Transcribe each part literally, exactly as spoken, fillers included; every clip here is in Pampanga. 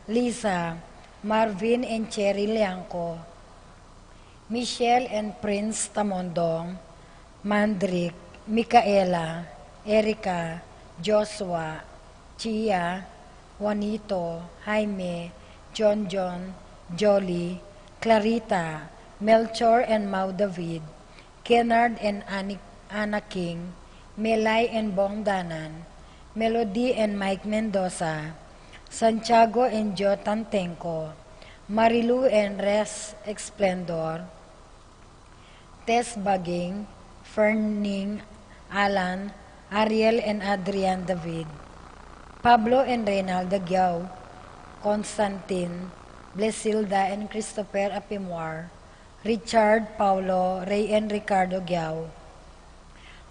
Lisa, Marvin and Cherry Liangco, Michelle and Prince Tamondong, Mandrick, Micaela, Erica, Joshua, Chia, Juanito, Jaime, John John, Jolly, Clarita, Melchor and Mau David, Kennard and Ani-, Ana King, Melay and Bong Danan, Melody and Mike Mendoza, Santiago and Joe Tantenco, Marilu and Res Esplendor, Tess Baging, Ferning, Alan, Ariel and Adrian David, Pablo and Reynalda Giao, Constantine, Blesilda and Christopher Apimwar, Richard, Paulo, Ray and Ricardo Giao,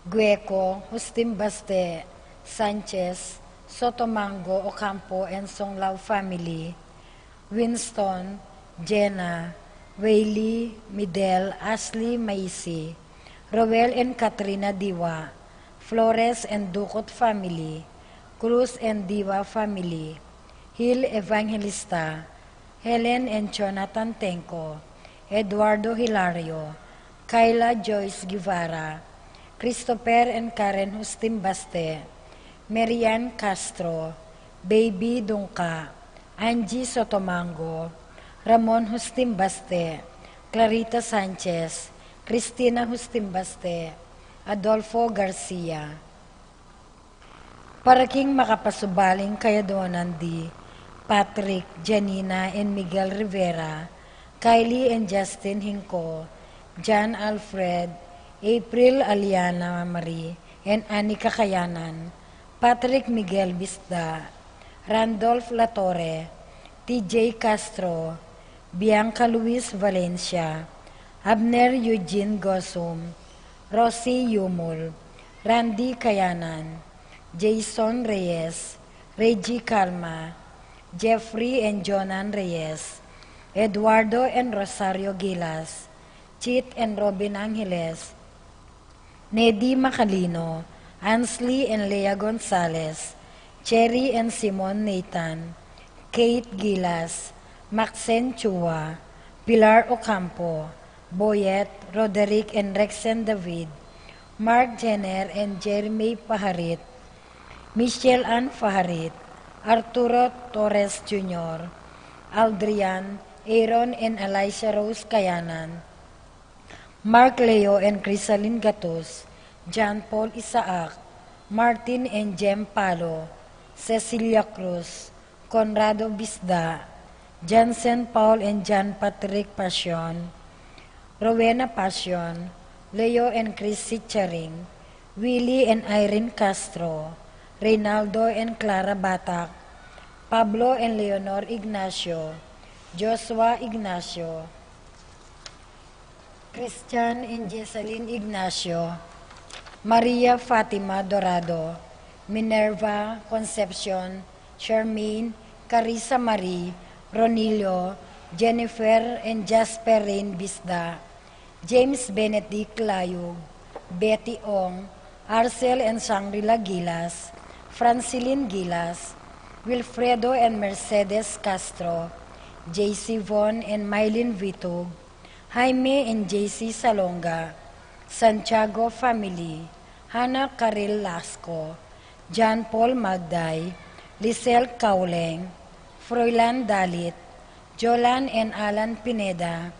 Gueco, Justin Baste, Sanchez, Sotomango, Ocampo and Songlao family, Winston, Jenna, Whaley, Midel, Ashley, Maisi, Roel and Katrina Diwa, Flores and Ducot family, Cruz and Diwa family, Hill Evangelista, Helen and Jonathan Tenco, Eduardo Hilario, Kayla Joyce Guevara, Christopher and Karen Justin Baste, Marian Castro, Baby Dungka, Angie Sotomango, Ramon Justin Baste, Clarita Sanchez, Christina Justin Baste, Adolfo Garcia. Para king makapasubaling kayaduanan di Patrick, Janina, and Miguel Rivera, Kylie and Justin Hinco, John Alfred, April Aliana Marie, and Annie Kakayanan, Patrick Miguel Bisda, Randolph Latorre, T J Castro, Bianca Luis Valencia, Abner Eugene Gosum, Rosie Yumul, Randy Kayanan, Jason Reyes, Reggie Calma, Jeffrey and Jonan Reyes, Eduardo and Rosario Gilas, Chit and Robin Angeles, Nedi Macalino, Ansley and Lea Gonzalez, Cherry and Simon Nathan, Kate Gilas, Maxen Chua, Pilar Ocampo, Boyet, Roderick and Rexen David, Mark Jenner and Jeremy Paharit, Michelle Ann Faharit, Arturo Torres Junior, Aldrian, Aaron and Alicia Rose Kayanan, Mark Leo and Crisalin Gatus, John Paul Isaac, Martin and Jem Palo, Cecilia Cruz, Conrado Bisda, Jansen Paul and John Patrick Pasion, Rowena Pasion, Leo and Chris Sicharing, Willie and Irene Castro, Reynaldo and Clara Batak, Pablo and Leonor Ignacio, Joshua Ignacio, Christian and Jessalyn Ignacio, Maria Fatima Dorado, Minerva Concepcion, Charmaine, Carissa Marie, Ronilio, Jennifer and Jasper Rain Bisda, James Benedict Layug, Betty Ong, Arcel and Shangri-La Gilas, Francilin Gilas, Wilfredo and Mercedes Castro, J C Von and Mylene Vitug, Jaime and J C Salonga, Santiago family, Hannah Caril Lasco, John Paul Magday, Lisel Kauleng, Froilan Dalit, Jolan and Alan Pineda,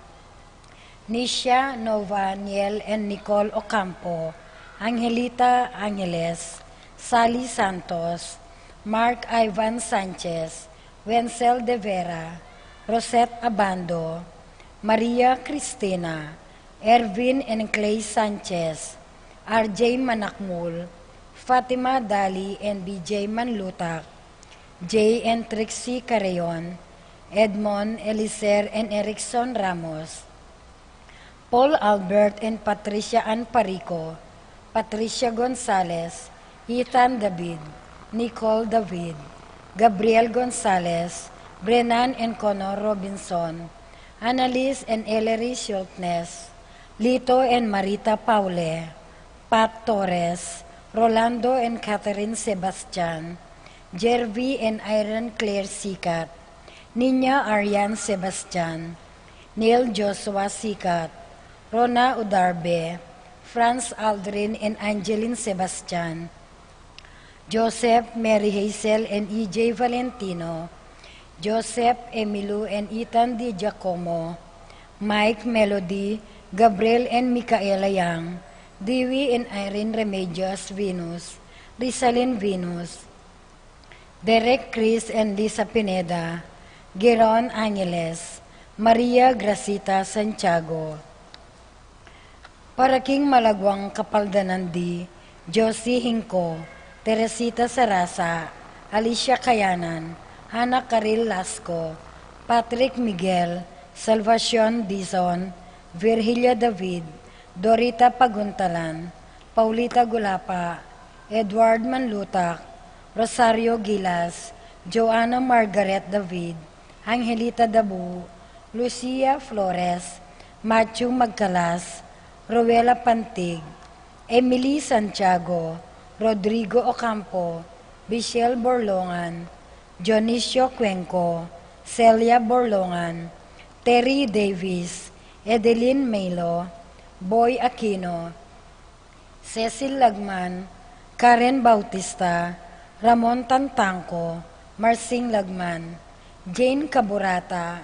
Nisha, Nova, Niel and Nicole Ocampo, Angelita Angeles, Sally Santos, Mark Ivan Sanchez, Wenzel De Vera, Rosette Abando, Maria Cristina, Ervin and Clay Sanchez, R J Manakmul, Fatima Dali and B J Manlutak, Jay and Trixie Carreon, Edmond, Eliser and Erickson Ramos, Paul Albert and Patricia Ann Parico, Patricia Gonzalez, Ethan David, Nicole David, Gabriel Gonzalez, Brennan and Connor Robinson, Annalise and Ellery Schultness, Lito and Marita Paule, Pat Torres, Rolando and Catherine Sebastian, Jervy and Irene Claire Sikat, Nina Arian Sebastian, Neil Joshua Sikat, Rona Udarbe, Franz Aldrin and Angeline Sebastian, Joseph, Mary Hazel and E J Valentino, Joseph, Emilu and Ethan Di Giacomo, Mike, Melody, Gabriel and Micaela Yang, Dewey and Irene Remedios Venus, Rizalin Venus, Derek, Chris and Lisa Pineda, Giron Angeles, Maria Gracita Santiago. Para king malaguang kapaldanan di Josie Hingko, Teresita Sarasa, Alicia Kayanan, Hannah Caril Lasco, Patrick Miguel, Salvacion Dizon, Virgilia David, Dorita Paguntalan, Paulita Gulapa, Edward Manlutak, Rosario Gilas, Joanna Margaret David, Angelita Dabu, Lucia Flores, Matthew Magcalas, Rowela Pantig, Emily Santiago, Rodrigo Ocampo, Michelle Borlongan, Dionisio Cuenco, Celia Borlongan, Terry Davis, Edeline Melo, Boy Aquino, Cecil Lagman, Karen Bautista, Ramon Tantangco, Marsing Lagman, Jane Caburata,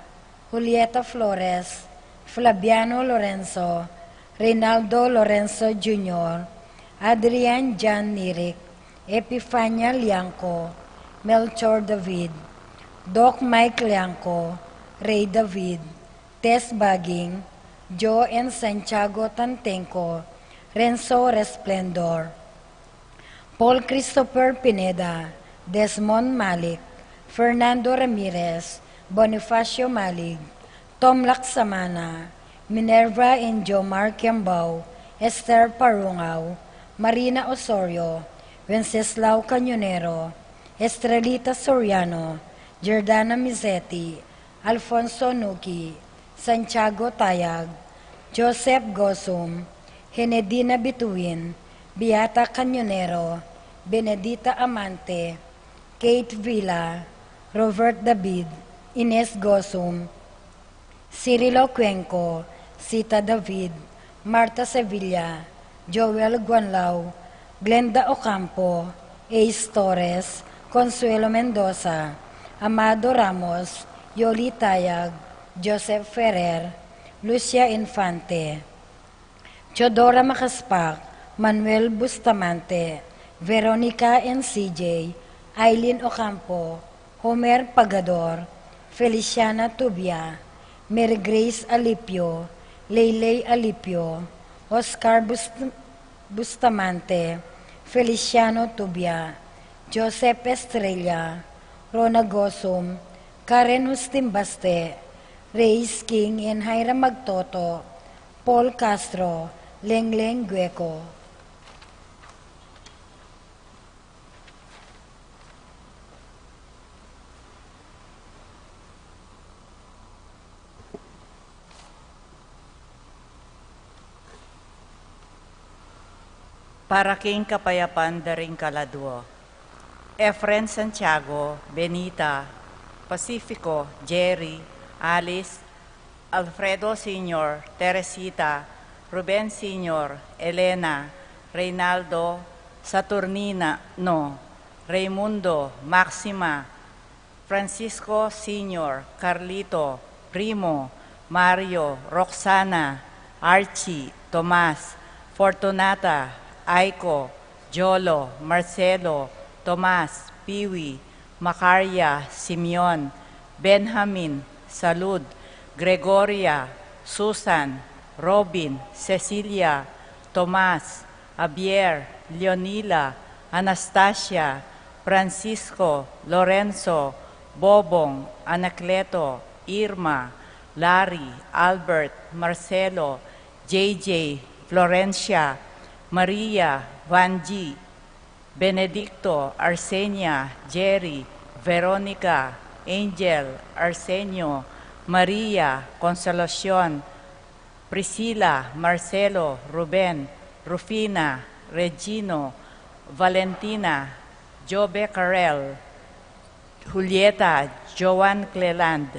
Julieta Flores, Flaviano Lorenzo, Reynaldo Lorenzo Junior, Adrian Jan Nirik, Epifania Liangco, Melchor David, Doc Mike Liangco, Ray David, Tess Baging, Joe and Santiago Tantenco, Renzo Resplendor, Paul Christopher Pineda, Desmond Malik, Fernando Ramirez, Bonifacio Malig, Tom Laksamana, Minerva and Jomar Kiambao, Esther Parungao, Marina Osorio, Wenceslao Cañonero, Estrelita Soriano, Jordana Mizetti, Alfonso Nuki, Santiago Tayag, Joseph Gosum, Henedina Bituin, Beata Cañonero, Benedita Amante, Kate Villa, Robert David, Ines Gosum, Cirilo Cuenco, Sita David, Martha Sevilla, Joel Guanlao, Glenda Ocampo, Ace Torres, Consuelo Mendoza, Amado Ramos, Yoli Tayag, Joseph Ferrer, Lucia Infante, Teodora Macaspac, Manuel Bustamante, Veronica and C J, Aileen Ocampo, Homer Pagador, Feliciana Tubia, Mary Grace Alipio, Leyley Alipio, Oscar Bust-, Bustamante, Feliciano Tubia, Joseph Estrella, Rona Gosum, Karen Justin Baste, Reyes King and Hiram Magtoto, Paul Castro, Lengleng Gueco. Para king kapayapan da ring kaladua. Efren Santiago, Benita, Pacifico, Jerry, Alice, Alfredo Senior, Teresita, Ruben Senior, Elena, Reynaldo, Saturnino, Raymundo, Maxima, Francisco Senior, Carlito, Primo, Mario, Roxana, Archie, Tomas, Fortunata, Aiko, Jolo, Marcelo, Tomas, Piwi, Macaria, Simeon, Benjamin, Salud, Gregoria, Susan, Robin, Cecilia, Tomas, Javier, Leonila, Anastasia, Francisco, Lorenzo, Bobong, Anacleto, Irma, Larry, Albert, Marcelo, J J, Florencia, Maria, Vanji, Benedicto, Arsenia, Jerry, Veronica, Angel, Arsenio, Maria, Consolacion, Priscila, Marcelo, Ruben, Rufina, Regino, Valentina, Jobe Carel, Julieta, Joan Cleland,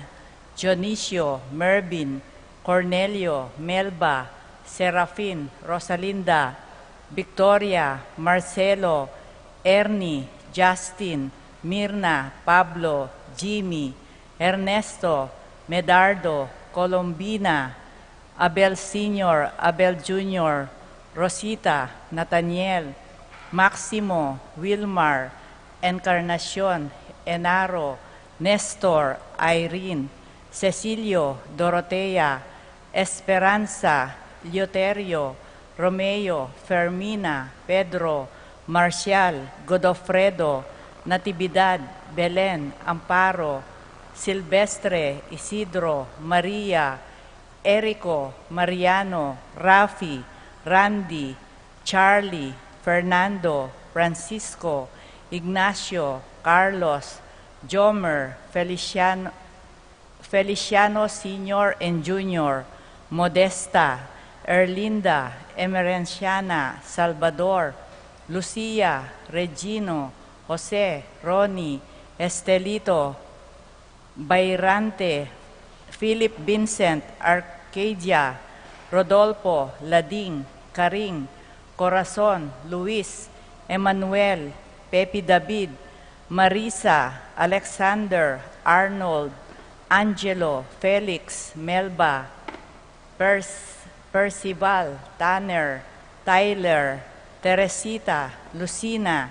Dionisio, Mervin, Cornelio, Melba, Serafin, Rosalinda, Victoria, Marcelo, Ernie, Justin, Mirna, Pablo, Jimmy, Ernesto, Medardo, Colombina, Abel Senior, Abel Junior, Rosita, Nathaniel, Maximo, Wilmar, Encarnacion, Enaro, Nestor, Irene, Cecilio, Dorotea, Esperanza, Lioterio, Romeo, Fermina, Pedro, Marcial, Godofredo, Natividad, Belen, Amparo, Silvestre, Isidro, Maria, Erico, Mariano, Rafi, Randy, Charlie, Fernando, Francisco, Ignacio, Carlos, Jomer, Feliciano, Feliciano Senior and Junior, Modesta, Erlinda, Emerenciana, Salvador, Lucia, Regino, Jose, Ronnie, Estelito, Bayrante, Philip Vincent, Arcadia, Rodolfo, Lading, Karing, Corazon, Luis, Emmanuel, Pepi David, Marisa, Alexander, Arnold, Angelo, Felix, Melba, Pers-, Percival, Tanner, Tyler, Teresita, Lucina,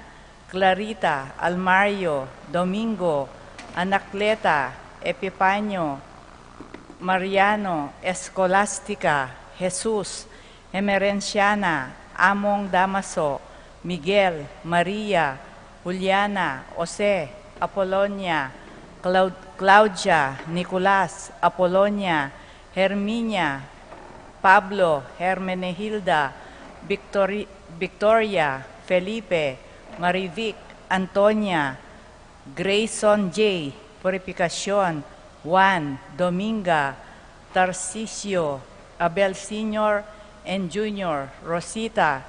Clarita, Almario, Domingo, Anacleta, Epifanio, Mariano, Escolastica, Jesus, Emerenciana, Among Damaso, Miguel, Maria, Juliana, Jose, Apolonia, Clau-, Claudia, Nicolas, Apolonia, Herminia, Pablo, Hermenegilda, Victori-, Victoria, Felipe, Marivic, Antonia, Grayson J, Purificacion, Juan, Dominga, Tarcisio, Abel Senior and Junior, Rosita,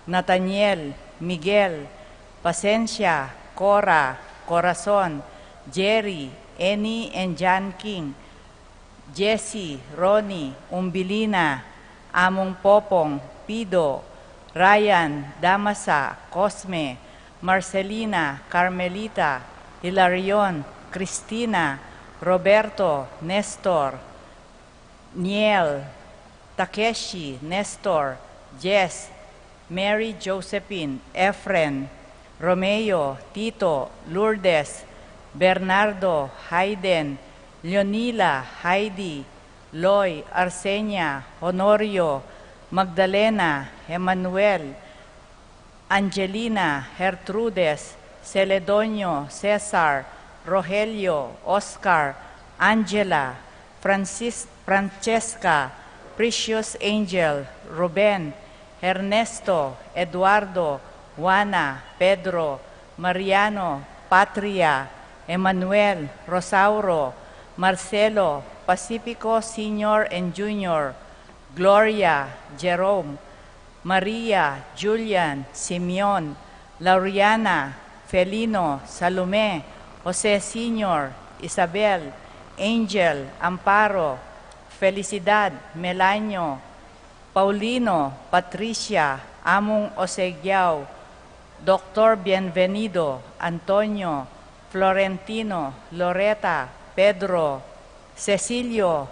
Nathaniel, Miguel, Pasencia, Cora, Corazon, Jerry, Annie and John King, Jesse, Ronnie, Umbilina, Among Popong, Pido, Ryan, Damasa, Cosme, Marcelina, Carmelita, Hilarion, Cristina, Roberto, Nestor, Niel, Takeshi, Nestor, Jess, Mary Josephine, Efren, Romeo, Tito, Lourdes, Bernardo, Hayden, Leonila, Heidi, Loy, Arsenia, Honorio, Magdalena, Emmanuel, Angelina, Gertrudes, Celedonio, Cesar, Rogelio, Oscar, Angela, Francis-, Francesca, Precious Angel, Ruben, Ernesto, Eduardo, Juana, Pedro, Mariano, Patria, Emmanuel, Rosauro, Marcelo, Pacifico Senior and Junior, Gloria, Jerome, Maria, Julian, Simeon, Lauriana, Felino, Salome, Jose Senior, Isabel, Angel, Amparo, Felicidad, Melanio, Paulino, Patricia, Among Osegiao, Doktor Bienvenido, Antonio, Florentino, Loreta, Pedro, Cecilio,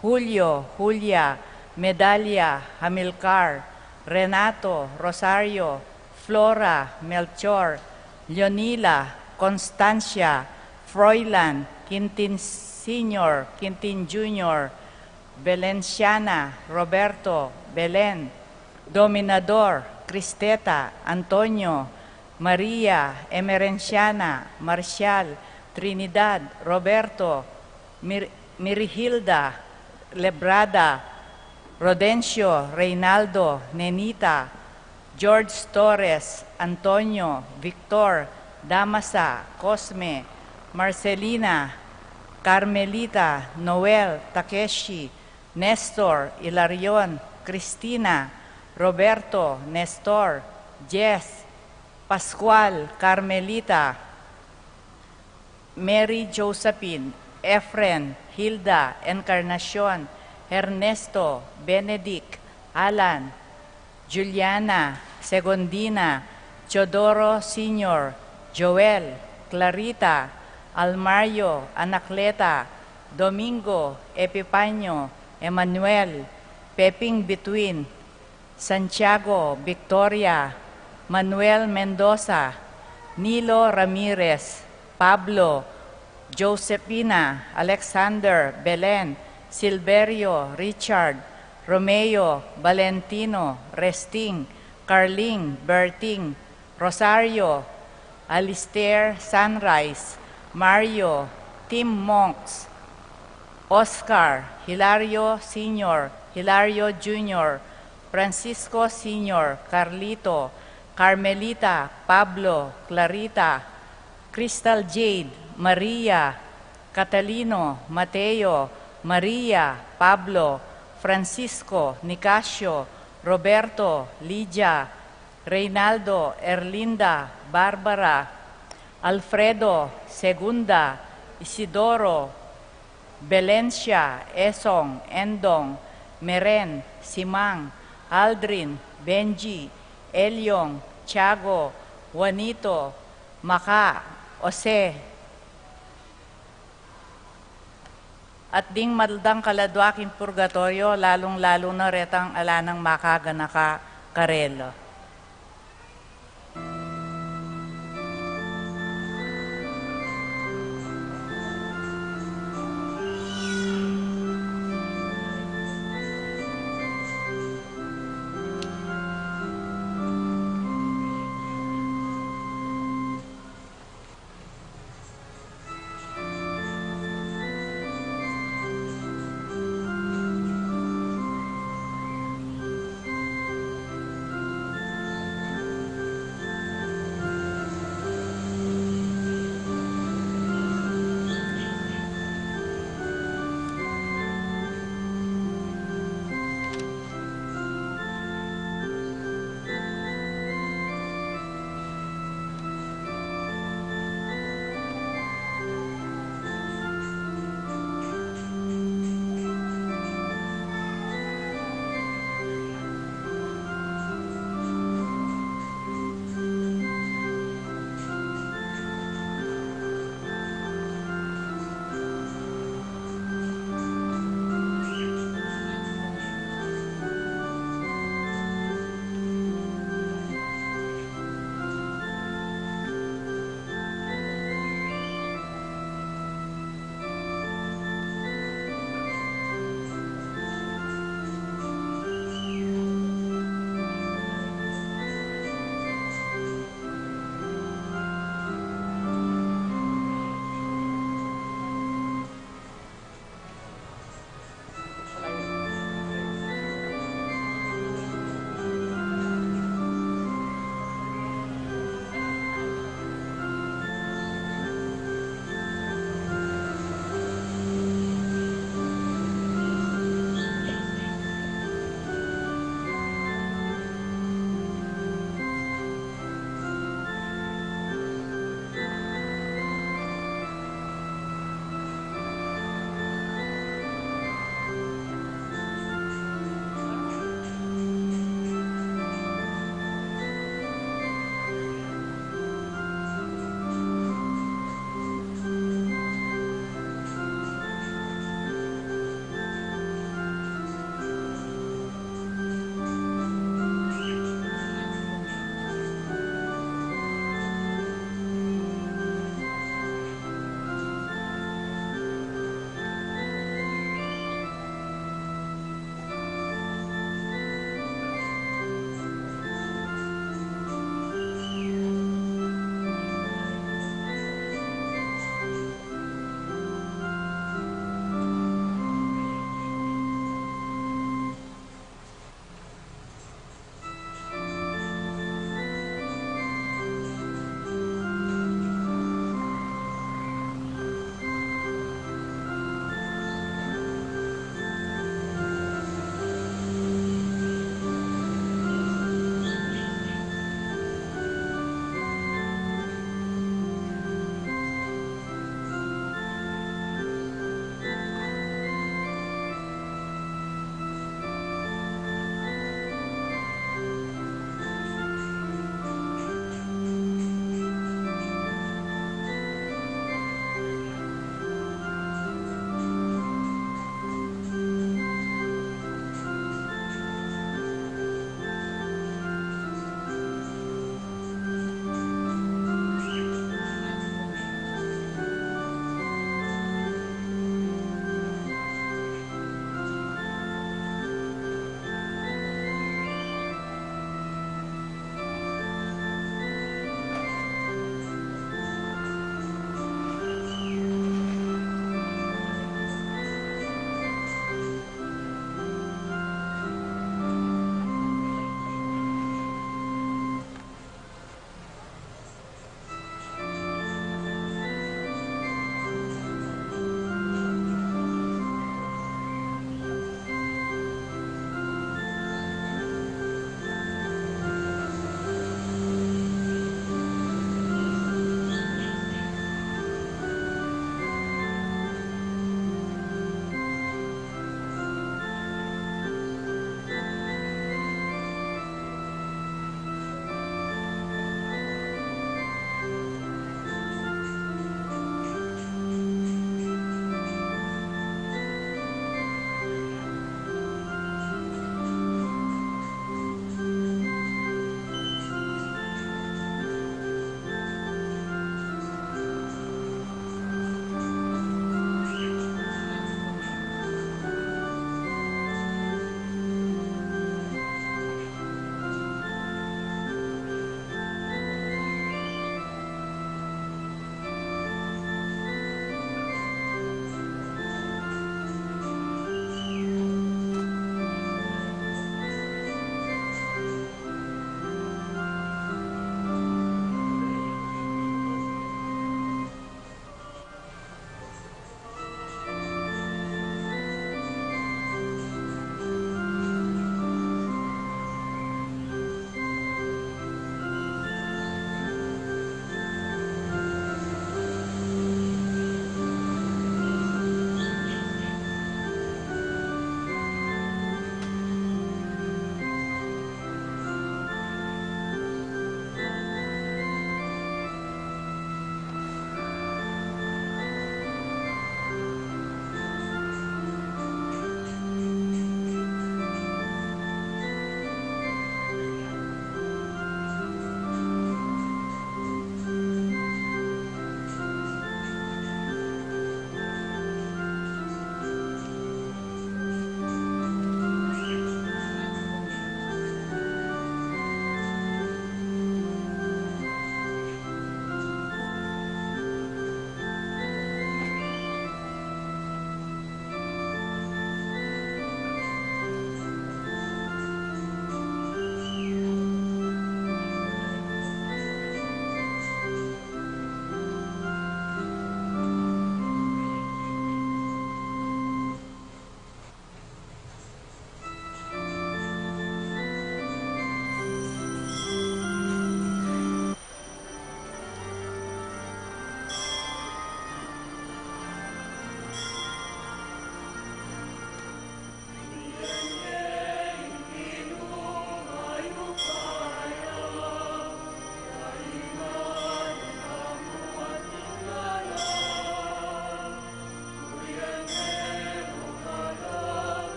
Julio, Julia, Medalia, Hamilcar, Renato, Rosario, Flora, Melchor, Leonila, Constancia, Froilan, Quintin Senior, Quintin Junior, Valenciana, Roberto, Belen, Dominador, Cristeta, Antonio, Maria, Emerenciana, Marcial, Trinidad, Roberto, Mir-, Mirihilda, Lebrada, Rodencio, Reynaldo, Nenita, George Torres, Antonio, Victor, Damasa, Cosme, Marcelina, Carmelita, Noel, Takeshi, Nestor, Ilarion, Cristina, Roberto, Nestor, Jess, Pascual, Carmelita, Mary Josephine, Efren, Hilda, Encarnacion, Ernesto, Benedict, Alan, Juliana, Segundina, Teodoro Senior, Joel, Clarita, Almario, Anacleta, Domingo, Epipanio, Emmanuel, Peping Between, Santiago, Victoria, Manuel Mendoza, Nilo Ramirez, Pablo, Josefina, Alexander, Belen, Silverio, Richard, Romeo, Valentino, Resting, Carling, Berting, Rosario, Alistair, Sunrise, Mario, Tim Monks, Oscar, Hilario Senior, Hilario Junior, Francisco Senior, Carlito, Carmelita, Pablo, Clarita, Crystal Jade, Maria, Catalino, Mateo, Maria, Pablo, Francisco, Nicasio, Roberto, Lydia, Reynaldo, Erlinda, Barbara, Alfredo, Segunda, Isidoro, Belencia, Esong, Endong, Meren, Simang, Aldrin, Benji, Elyong, Tiago, Juanito, Maka, Jose, at ding maldang kaladwa king purgatorio, lalung-lalu na retang ala nang makaganaka karela.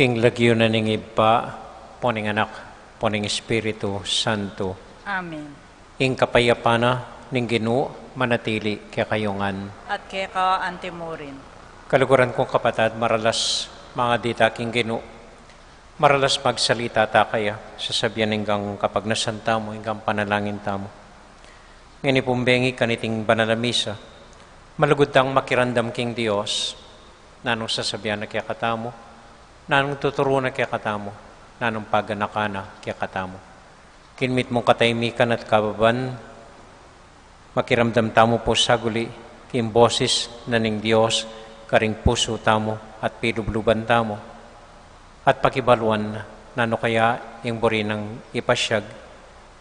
Ing lagyu na ning Ibpa, ampo ning Anak, ampo ning Espiritu Santo. Amen. Ing kapayapan na ning Ginu manatili kekayu ngan. At keka antimurin. Kaluguran kung kapatad, maralas mangadi ta king Ginu, maralas magsalita ta kaya, sasabian ing kapagnasan tamu, ing panalangin tamu. Ngeni pung bengi kaniting banal a misa, malugud tang makiramdam king Dios, nanung sasabian na kekatamu, nanung tuturu na kekatamu, nanung paganakan na kekatamu. King mitmung katahimikan at kababan, makiramdam tamu pu saguli king boses na ning Dios karing pusu tamu at pilubluban tamu, at pakibaluan nanu kaya ing buri nang ipasyag,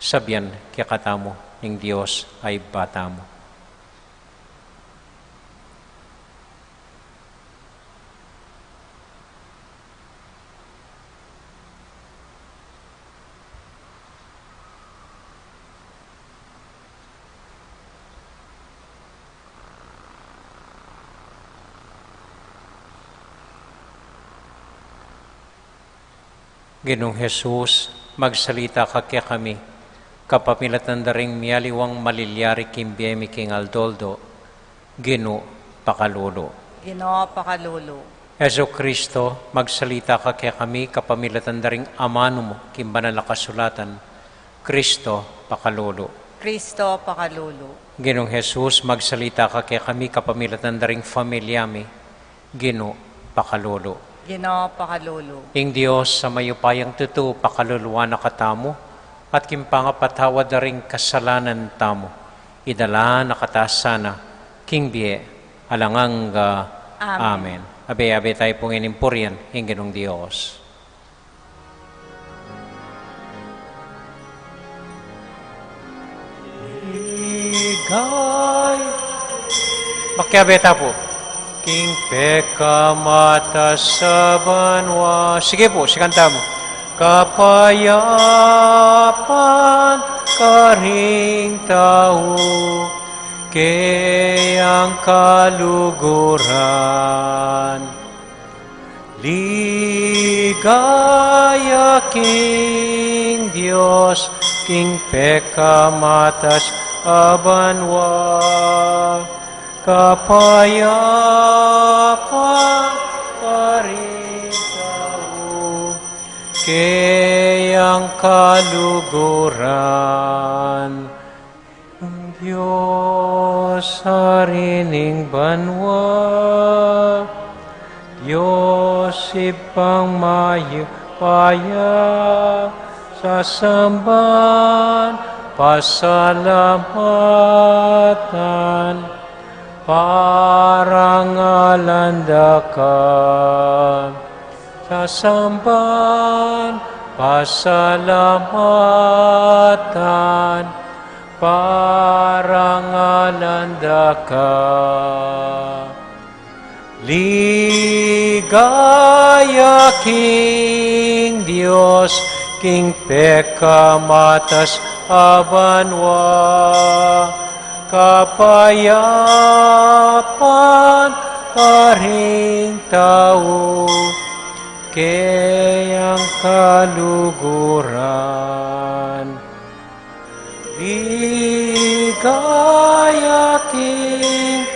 sabian kekatamu ning Dios a Ibpa tamu. Ginung Jesus, magsalita ka kekami kapamilatan da ring mialiwang malilyari king bie mi king aldo-aldo. Ginu, pakalulu. Ginu, pakalulu. Jesucristo, magsalita ka kekami kapamilatan da ring amanu mu king banal a kasulatan. Cristo, pakalulu. Cristo, pakalulu. Ginung Jesus, magsalita ka kekami kapamilatan da ring familia mi. Ginu, pakalulu. Ginu, pakalulu. Ing Dios a mayupayang tutu pakaluluan na katamu, at king pangapatawad da ring kasalanan tamu, idala na kata sana king bie alang angga. Amen. Amen. Abe, abe tamu pung inimpurian ing Ginung Dios. Ligaya. Makiabe ta pu. King pekamatas a banua. Sige pu, sikan tamu. Kapayapan karing tau, keyang kaluguran. Ligaya king Dios, king pekamatas a banua, kapayapan karing tau, keyang kaluguran. Dios, Ari ning banua, Dios Ibpang mayupaya, sasamban, pasalamatan, parangalan da ka. Sasamban, pasalamatan, parangalan da ka. Ligaya king Dios, king pekamatas a banua, kapayapan karing tau, keyang kaluguran. Ligaya king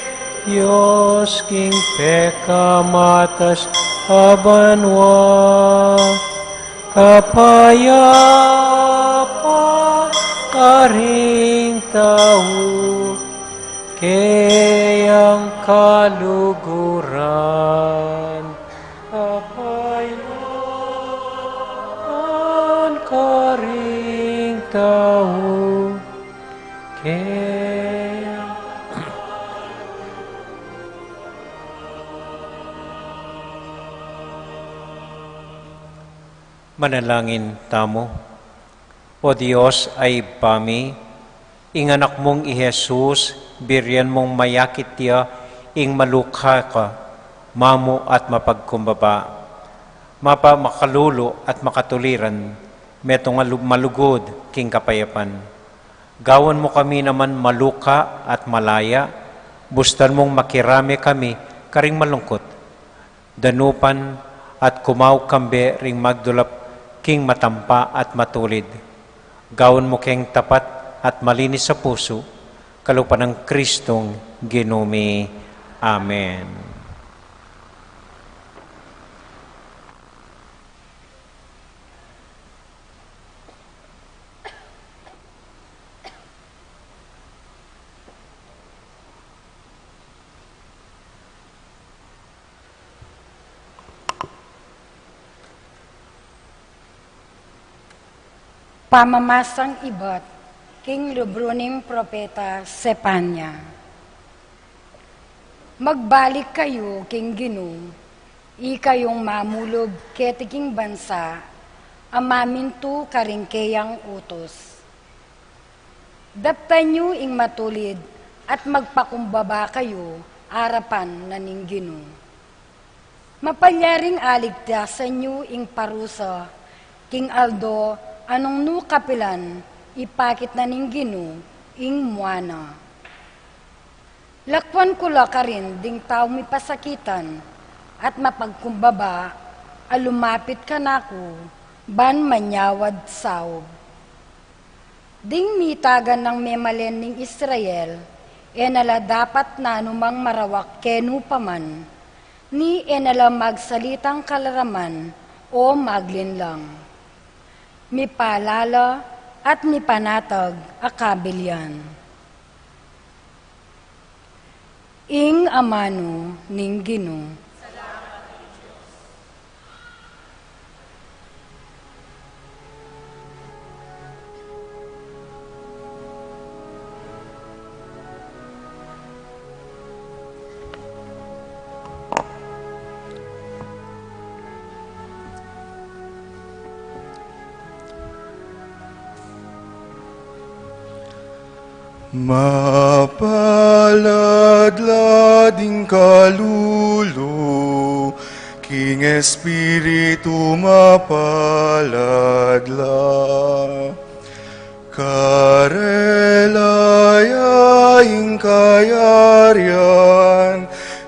Dios, king pekamatas a banua, kapayapan karing tau, keyang kaluguran. Kapayapan karing tau, keyang. Manalangin tamu. O Dios a Ibpa mi, ing Anak mung i Jesus, burian mung mayakit ya ing maluka ka, mamu at mapagkumbaba, mapa makalulu at makatuliran, metung a lu-, malugud king kapayapan. Gawan mu kami naman maluka at malaya, bustan mung makirame kami karing malungkut. Danupan at kumauk kambe ring magdulap king matampa at matulid. Gawan mu keng tapat at malinis a pusu, kalupa nang Kristong Ginu mi. Amen. Pamamasang ibat king libru ning propeta Sefania. Magbalik kayu king Ginu, ikayung mamulub keti king bansa a mamintu karing keyang utus. Daptan yu ing matulid at magpakumbaba kayu arapan na ning Ginu. Mapalyaring aligtasan yu ing parusa king aldo a nung nu kapilan ipakit na ning Ginu ing mua na. Lakwan ku la karin ding taung mipasakitan at mapagkumbaba a lumapit kanaku ban manyawad saub. Ding mitagan nang memalen ning Israel, e na la dapat nanumang marawak kenu pa man, ni e na la magsalitang kalaraman o maglinlang. Mipalala at mipanatag a kabilian. Ing amanu ning Ginu. Mapalad la ding kalulu, king Espiritu mapalad la. Karela ya ing kayarian,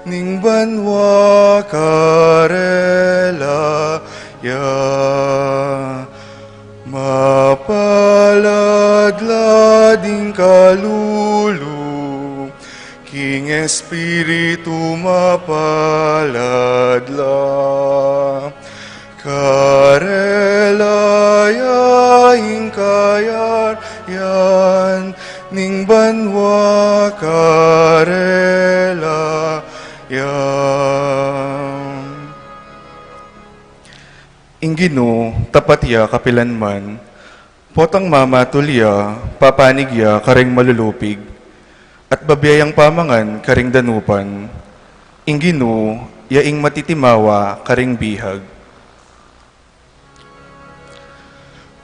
ning banua karela ya. Mapalad la ding kalulu, king Espiritu mapalad la. Karela ya ing kayarian, ning banua karela ya. Ing Ginu, tapat ya kapilan man, potang mamatul ya, papanig ya karing malulupig, at babie yang pamangan karing danupan. Ing Ginu, ya ing matitimawa karing bihag.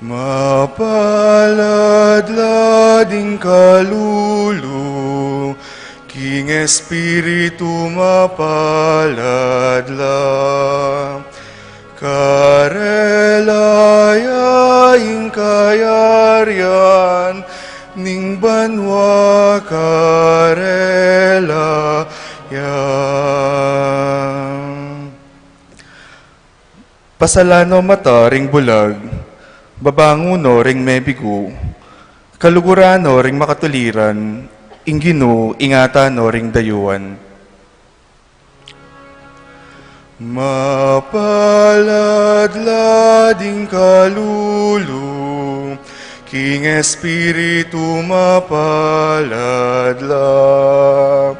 Mapalad la ding kalulu, king Espiritu mapalad la. Karela ya ing kayarian, ning banua karela ya. Pasala no mata ring bulag, babangun no ring mebigu, kaluguran no ring makatuliran, ing Ginu ingatan no ring dayuan. Mapalad la ding kalulu, king Espiritu mapalad la.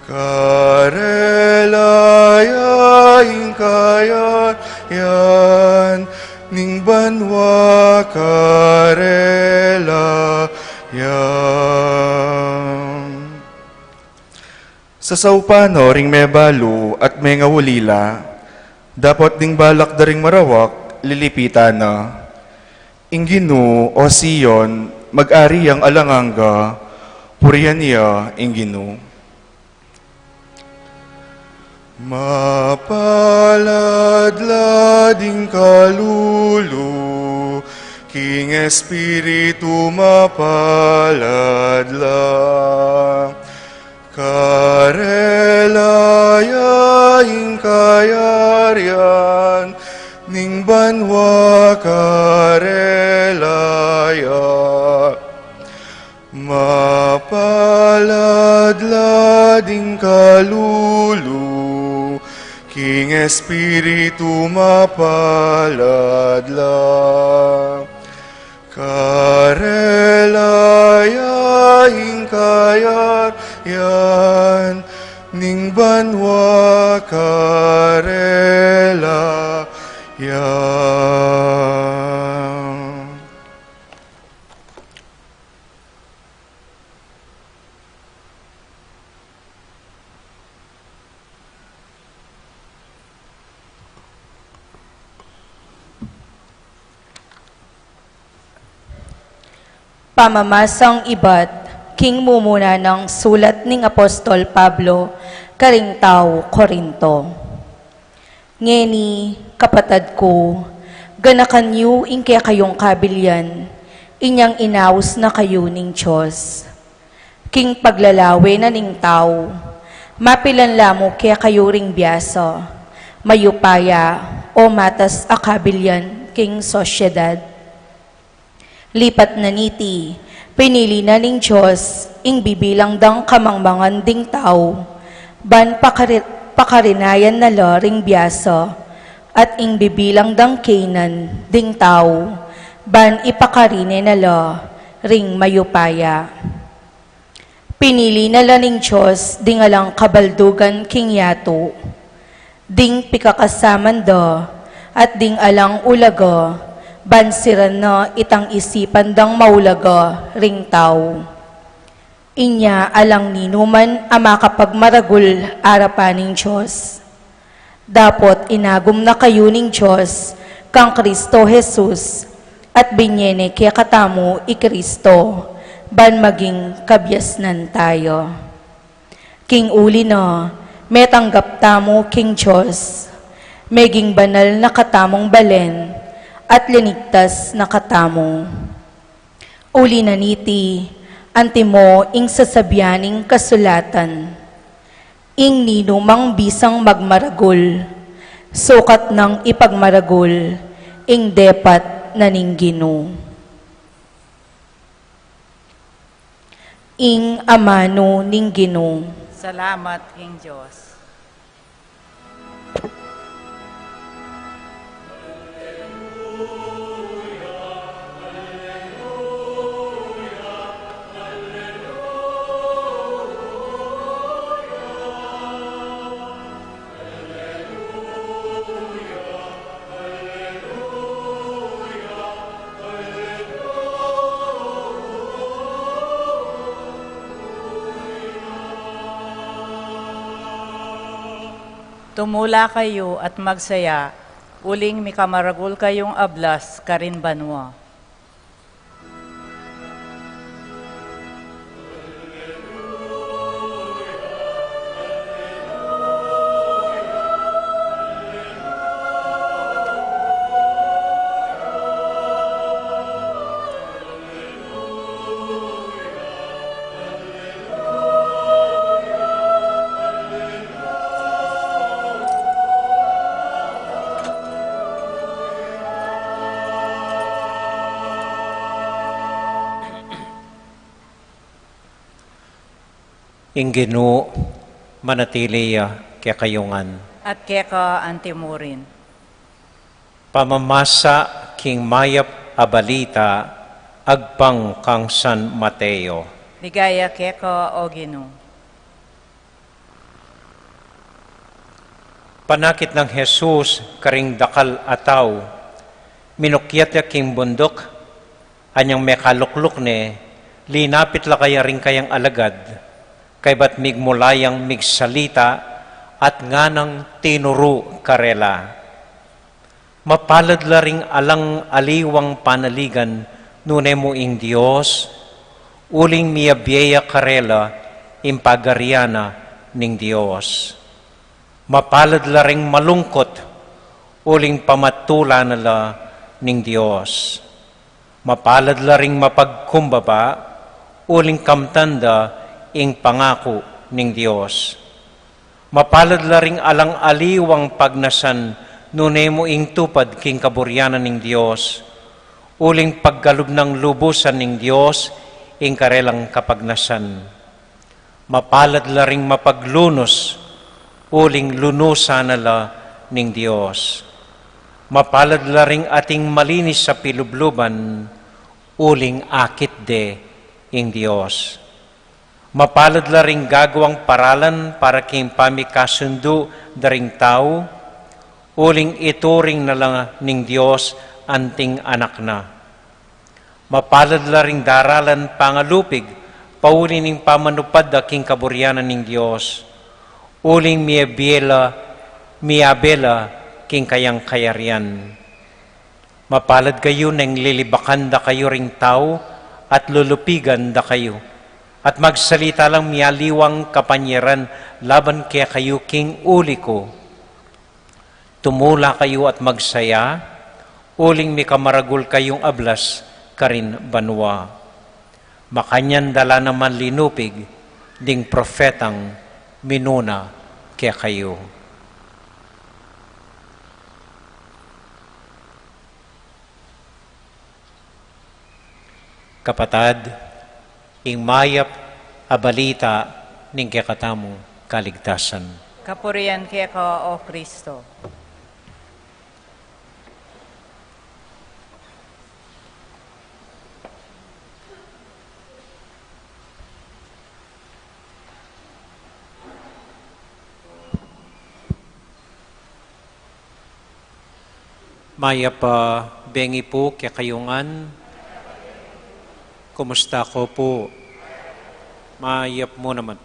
Karela ya ing kayarian, ning banua karela ya. Sasaupan no ring mebalu at mengaulila, dapot ding balak da ring marawak, lilipitan na. Ing Ginu, o Sion, mag-ari yang alang angga, purian ya ing Ginu. Mapalad la ding kalulu, king Espiritu mapalad la. Karela ya ing kayarian, banua karela ya. Mapalad la ding kalulu king Espiritu, mapalad la. Karela ya ing kayarian ning banua, karela ya. Pamamasang ibat king mumuna nang sulat ning Apostol Pablo karing tau Corinto. Ngeni, kapatad ku, ganakan yu ing kekayung kabilian, inyang inaus na kayu ning Dios. King paglalawe na ning tau, mapilan la mu kekayu ring biasa, mayupaya, o matas a kabilian king sosyedad. Lipat na niti, pinili na ning Dios ing bibilang dang kamangmangan ding tau, ban pakari-, pakarinayan na la ring biasa, at ing bibilang dang kaynan ding tau, ban ipakarine na la ring mayupaya. Pinili na la ning Dios ding alang kabaldugan king yatu, ding pikakasaman da, at ding alang ulaga, ban siran na itang isipan dang maulaga ring tau. Inya alang ninuman a makapagmaragul arapan ning Dios. Dapot inagum na kayu ning Dios kang Cristo Jesus, at binye ne kekatamu i Cristo, ban maging kabiasnan tayu. King uli na, metanggap tamu king Dios, meging banal na katamung balen, at linigtas na katamu. Uli na niti, antimo ing sasabian ning kasulatan, ing ninumang bisang magmaragul, sukat nang ipagmaragul ing depat na ning Ginu. Ing amanu ning Ginu. Salamat king Dios. Tumula kayu at magsaya, uling mikamaragul kayung ablas karin banua. Ing Ginu manatili ya kekayu ngan. At keka antimurin. Pamamasa king mayap a balita agpang kang San Mateo. Ligaya keka, o Ginu. Panakit nang Jesus karing dakal a tau, minukyat ya king bunduk, anyang mekalukluk ne, linapit la kaya ring kayang alagad, kaybat migmula yang migsalita, at nganang tinuru karela. Mapalad la ring alang aliwang panaligan, nune mu ing Dios, uling miyabie ya karela ing pagarian na ning Dios. Mapalad la ring malungkut, uling pamatulan na la ning Dios. Mapalad la ring mapagkumbaba, uling kamtan da ing pangaku ning Dios. Mapalad la ring alang aliwang pagnasan, Nune mu ing tupad king kaburian na ning Dios, uling pagkalub nang lubusan ning Dios ing karelang kapagnasan. Mapalad la ring mapaglunus, uling lunusan na la ning Dios. Mapalad la ring ating malinis a pilubluban, uling akit de ing Dios. Mapalad la ring gagawang paralan para king pamikasundu da ring tau, uling ituring na la ning Dios anting anak na. Mapalad la ring daralan pangalupig, pauli ning pamanupad da king kaburian na ning Dios, uling miyabe la, miyabe la king kayang kayarian. Mapalad kayu neng lilibakan da kayu ring tau at lulupigan da kayu, at magsalita lang mialiwang kapanyaran laban kekayu king uli ku. Tumula kayu at magsaya, uling mikamaragul kayung ablas karin banua. Makanyan da la naman linupig ding propetang minuna kekayu. Kapatad, ing mayap a balita ning kekatamung kaligtasan. Kapurian keka, O Kristo. Mayap a bengi pu kekayu ngan. Kumusta ko pu? Mayap mu naman.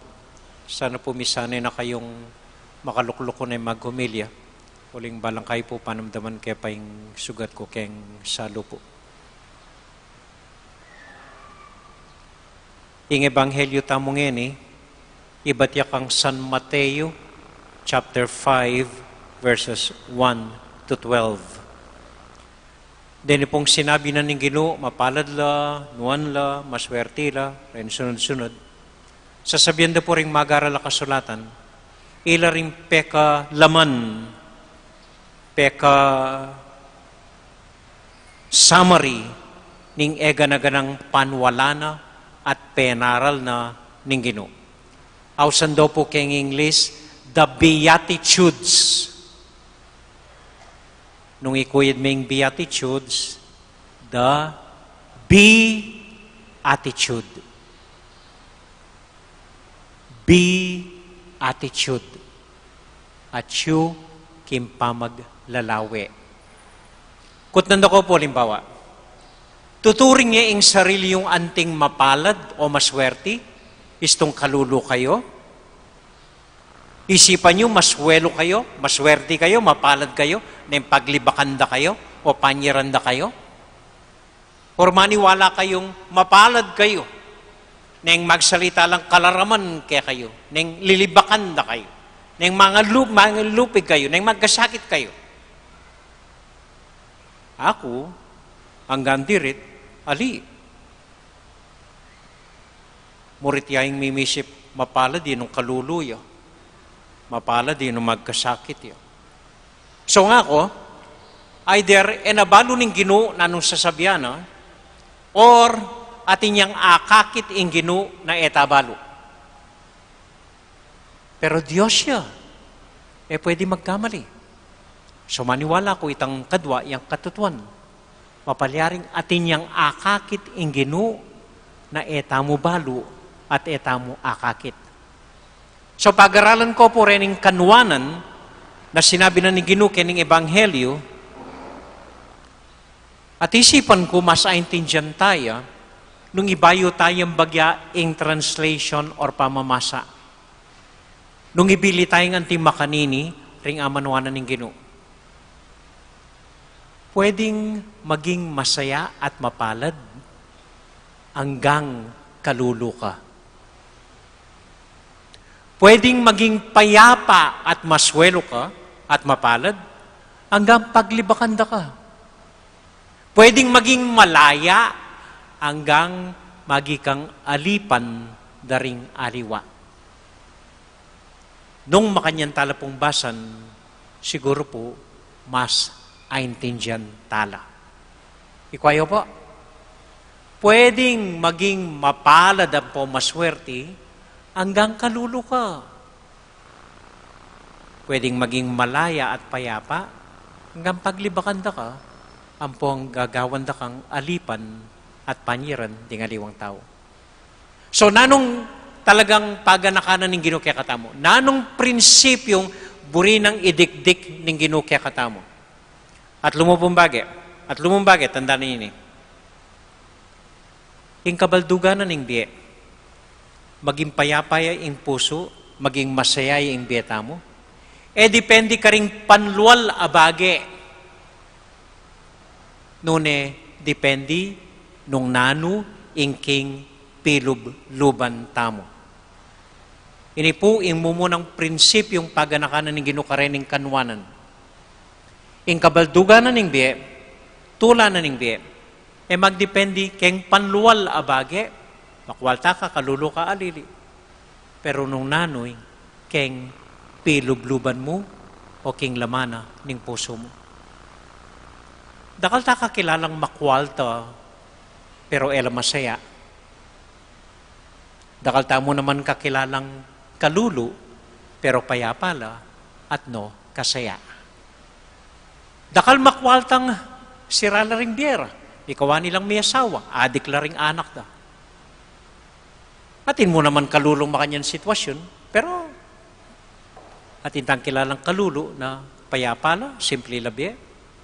Sana pu misanay na kayung makalukluk ku ne maghumilya. Uling balang kayu pu panamdaman ke pa ing sugat ku keng salu pu. Ing ebanghelyu tamu ngeni, ibat ya kang San Mateo, chapter five, verses one to twelve. Deni pung sinabi na ning Ginu, mapalad la, nuan la, maswerti la, ren sunod-sunod. Sasabian da pu ring magaral a kasulatan, ila ring pekalaman, peka summary ning egana-ganang panwala na at penaral na ning Ginu. Ausan da pu keng English, the Beatitudes. Nung ikuyad me ing Beatitudes, the be attitude. Be attitude. Atyu king pamaglalawe. Kutnan da ko pu alimbawa. Tuturing ye ing sarili yung anting mapalad o maswerti, istung kalulu kayo? Isipan yu, maswelu kayo, maswerti kayo, mapalad kayo, neng paglibakan da kayo, o panyiran da kayo? Or maniwala kayung mapalad kayo, neng magsalita lang kalaraman kekayu, neng lilibakan da kayo, neng mangalu-, mangalupig kayo, neng magkasakit kayo? Aku, anggang dirit, ali. Murit ya ing mimisip, mapalad ya nung kalulu ya. Mapalad ya nung magkasakit ya. So nga ku, either e na balu ning Ginu nanung sasabian na, or atin yang akakit ing Ginu na e ta balu. Pero Dios ya, e pwede magkamali. So maniwala ku itang kadwa yang katutuan. Mapalyaring atin yang akakit ing Ginu na e tamu balu at e tamu akakit. So pagaralan ko pu rening kanuanan na sinabi na ning Ginu kening ebanghelyu, at isipan ku mas aintindian taya nung ibayu tayang bagya ing translation or pamamasa. Nung ibili tayang anting makanini ring amanuan na ning Ginu. Pwedeng maging masaya at mapalad anggang kalulu ka. Pwedeng maging payapa at maswelu ka at mapalad anggang paglibakan da ka. Pwedeng maging malaya anggang magi kang alipan da ring aliwa. Nung makanyan tala pung basan, siguru pu, Mas aintindian tala. Ikwa yu po, pwedeng maging mapalad ampong maswerti anggang kalulu ka. Pwedeng maging malaya at payapa anggang paglibakan da ka ampong gagawan da kang alipan at panyiran ding aliwang tau. So, nanung talagang paganakanan ning Ginu kekatamu? Nanung prinsipyung buri nang idikdik ning Ginu kekatamu? At lumubung bage, at lumubung bage, tandaan ini. Ing kabaldugan na ning bie, maging payapa ya ing pusu, maging masaya ya ing bie tamu, e depende karing panlual a bage. Nune depende nung nanu ing king pilubluban tamu. Ini pu ing mumunang prinsipyung paganakanan ning Ginu karening kanuanan. Ing kabaldugan na ning bie, tula na ning bie, e magdepende keng panlual a bage, makwalta ka, kalulu ka, alili. Pero nung nanu ing keng pilubluban mu o king laman na ning pusu mu? Dakal ta kakilalang makwalta, pero e la masaya. Dakal tamu naman kakilalang kalulu, pero payapa la at no kasaya. Dakal makwaltang sira la ring bie ra, ikawani lang miyasawa, adik la ring anak da. Atin mu naman kalulung makanyan sitwasyun, pero atin tang kilalang kalulu na payapa la, simple la bie,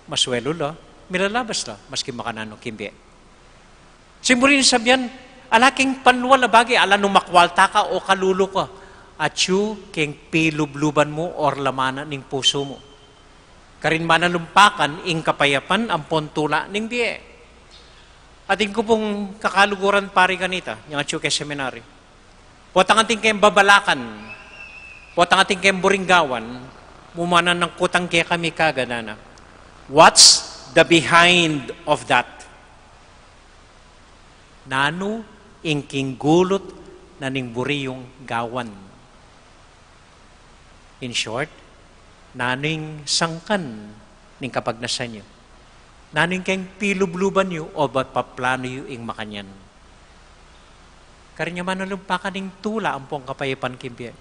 maswelu la, milalabas la, maski makananu king bie. Simburi ning sabyan, ala keng panlual a bage, ala nung makwalta ka o kalulu ka, atyu keng pilubluban mu or laman na ning pusu mu. Karin manalumpakan ing kapayapan ampong tula ning bie. Atin ku pung kakaluguran pari kanita, yang atyu keng seminary. Potang atin keng babalakan, potang atin keng buring gawan, mumanan nang kutang kekami kagad, ana, what's the behind of that? Nanu ing king gulut na ning buri yung gawan? In short, nanu ing sangkan ning kapagnasan yu? Nanu ing keng pilubluban yu o ba paplanu yu ing makanyan? Karin ya manalumpakan ing tula ampong kapayapan king bie.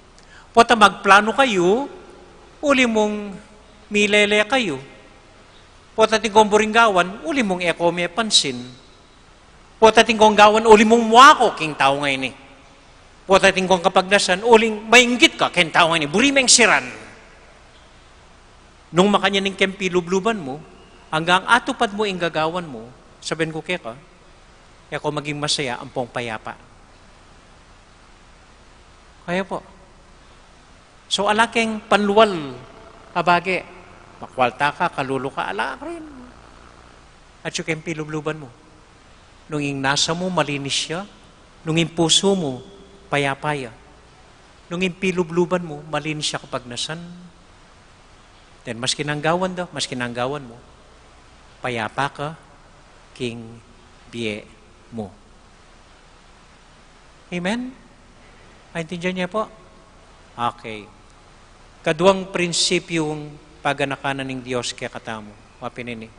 Pota magplanu kayu, uli mung milele kayu. Pota atin kong buring gawan, uli mung e ko mepansin. Pota atin kong gawan, uli mung muako king tau ngeni. Pota atin kong kapagnasan, uling mainggit ka keng tau ngeni. Buri meng siran. Nung makanyan ing keng pilubluban mu, anggang atupad mu ing gagawan mu, sabian ku keka, e ko maging masaya ampong payapa. Kaya po. So, ala keng panlual a bage, makwalta ka, kalulu ka, ala rin. Atyu keng pilubluban mu. Nung ing nasa mu, malinis ya. Nung ing pusu mu, payapa ya. Nung ing pilubluban mu, malinis ya kapagnasan. Then, maski nanu ing gawan da, maski nanu ing gawan mu, payapa ka king bie mu. Amen? Aintindian ye po? Okay. Kaduang prinsipyung paganakanan ning Dios kekatamu. Wa pin ini.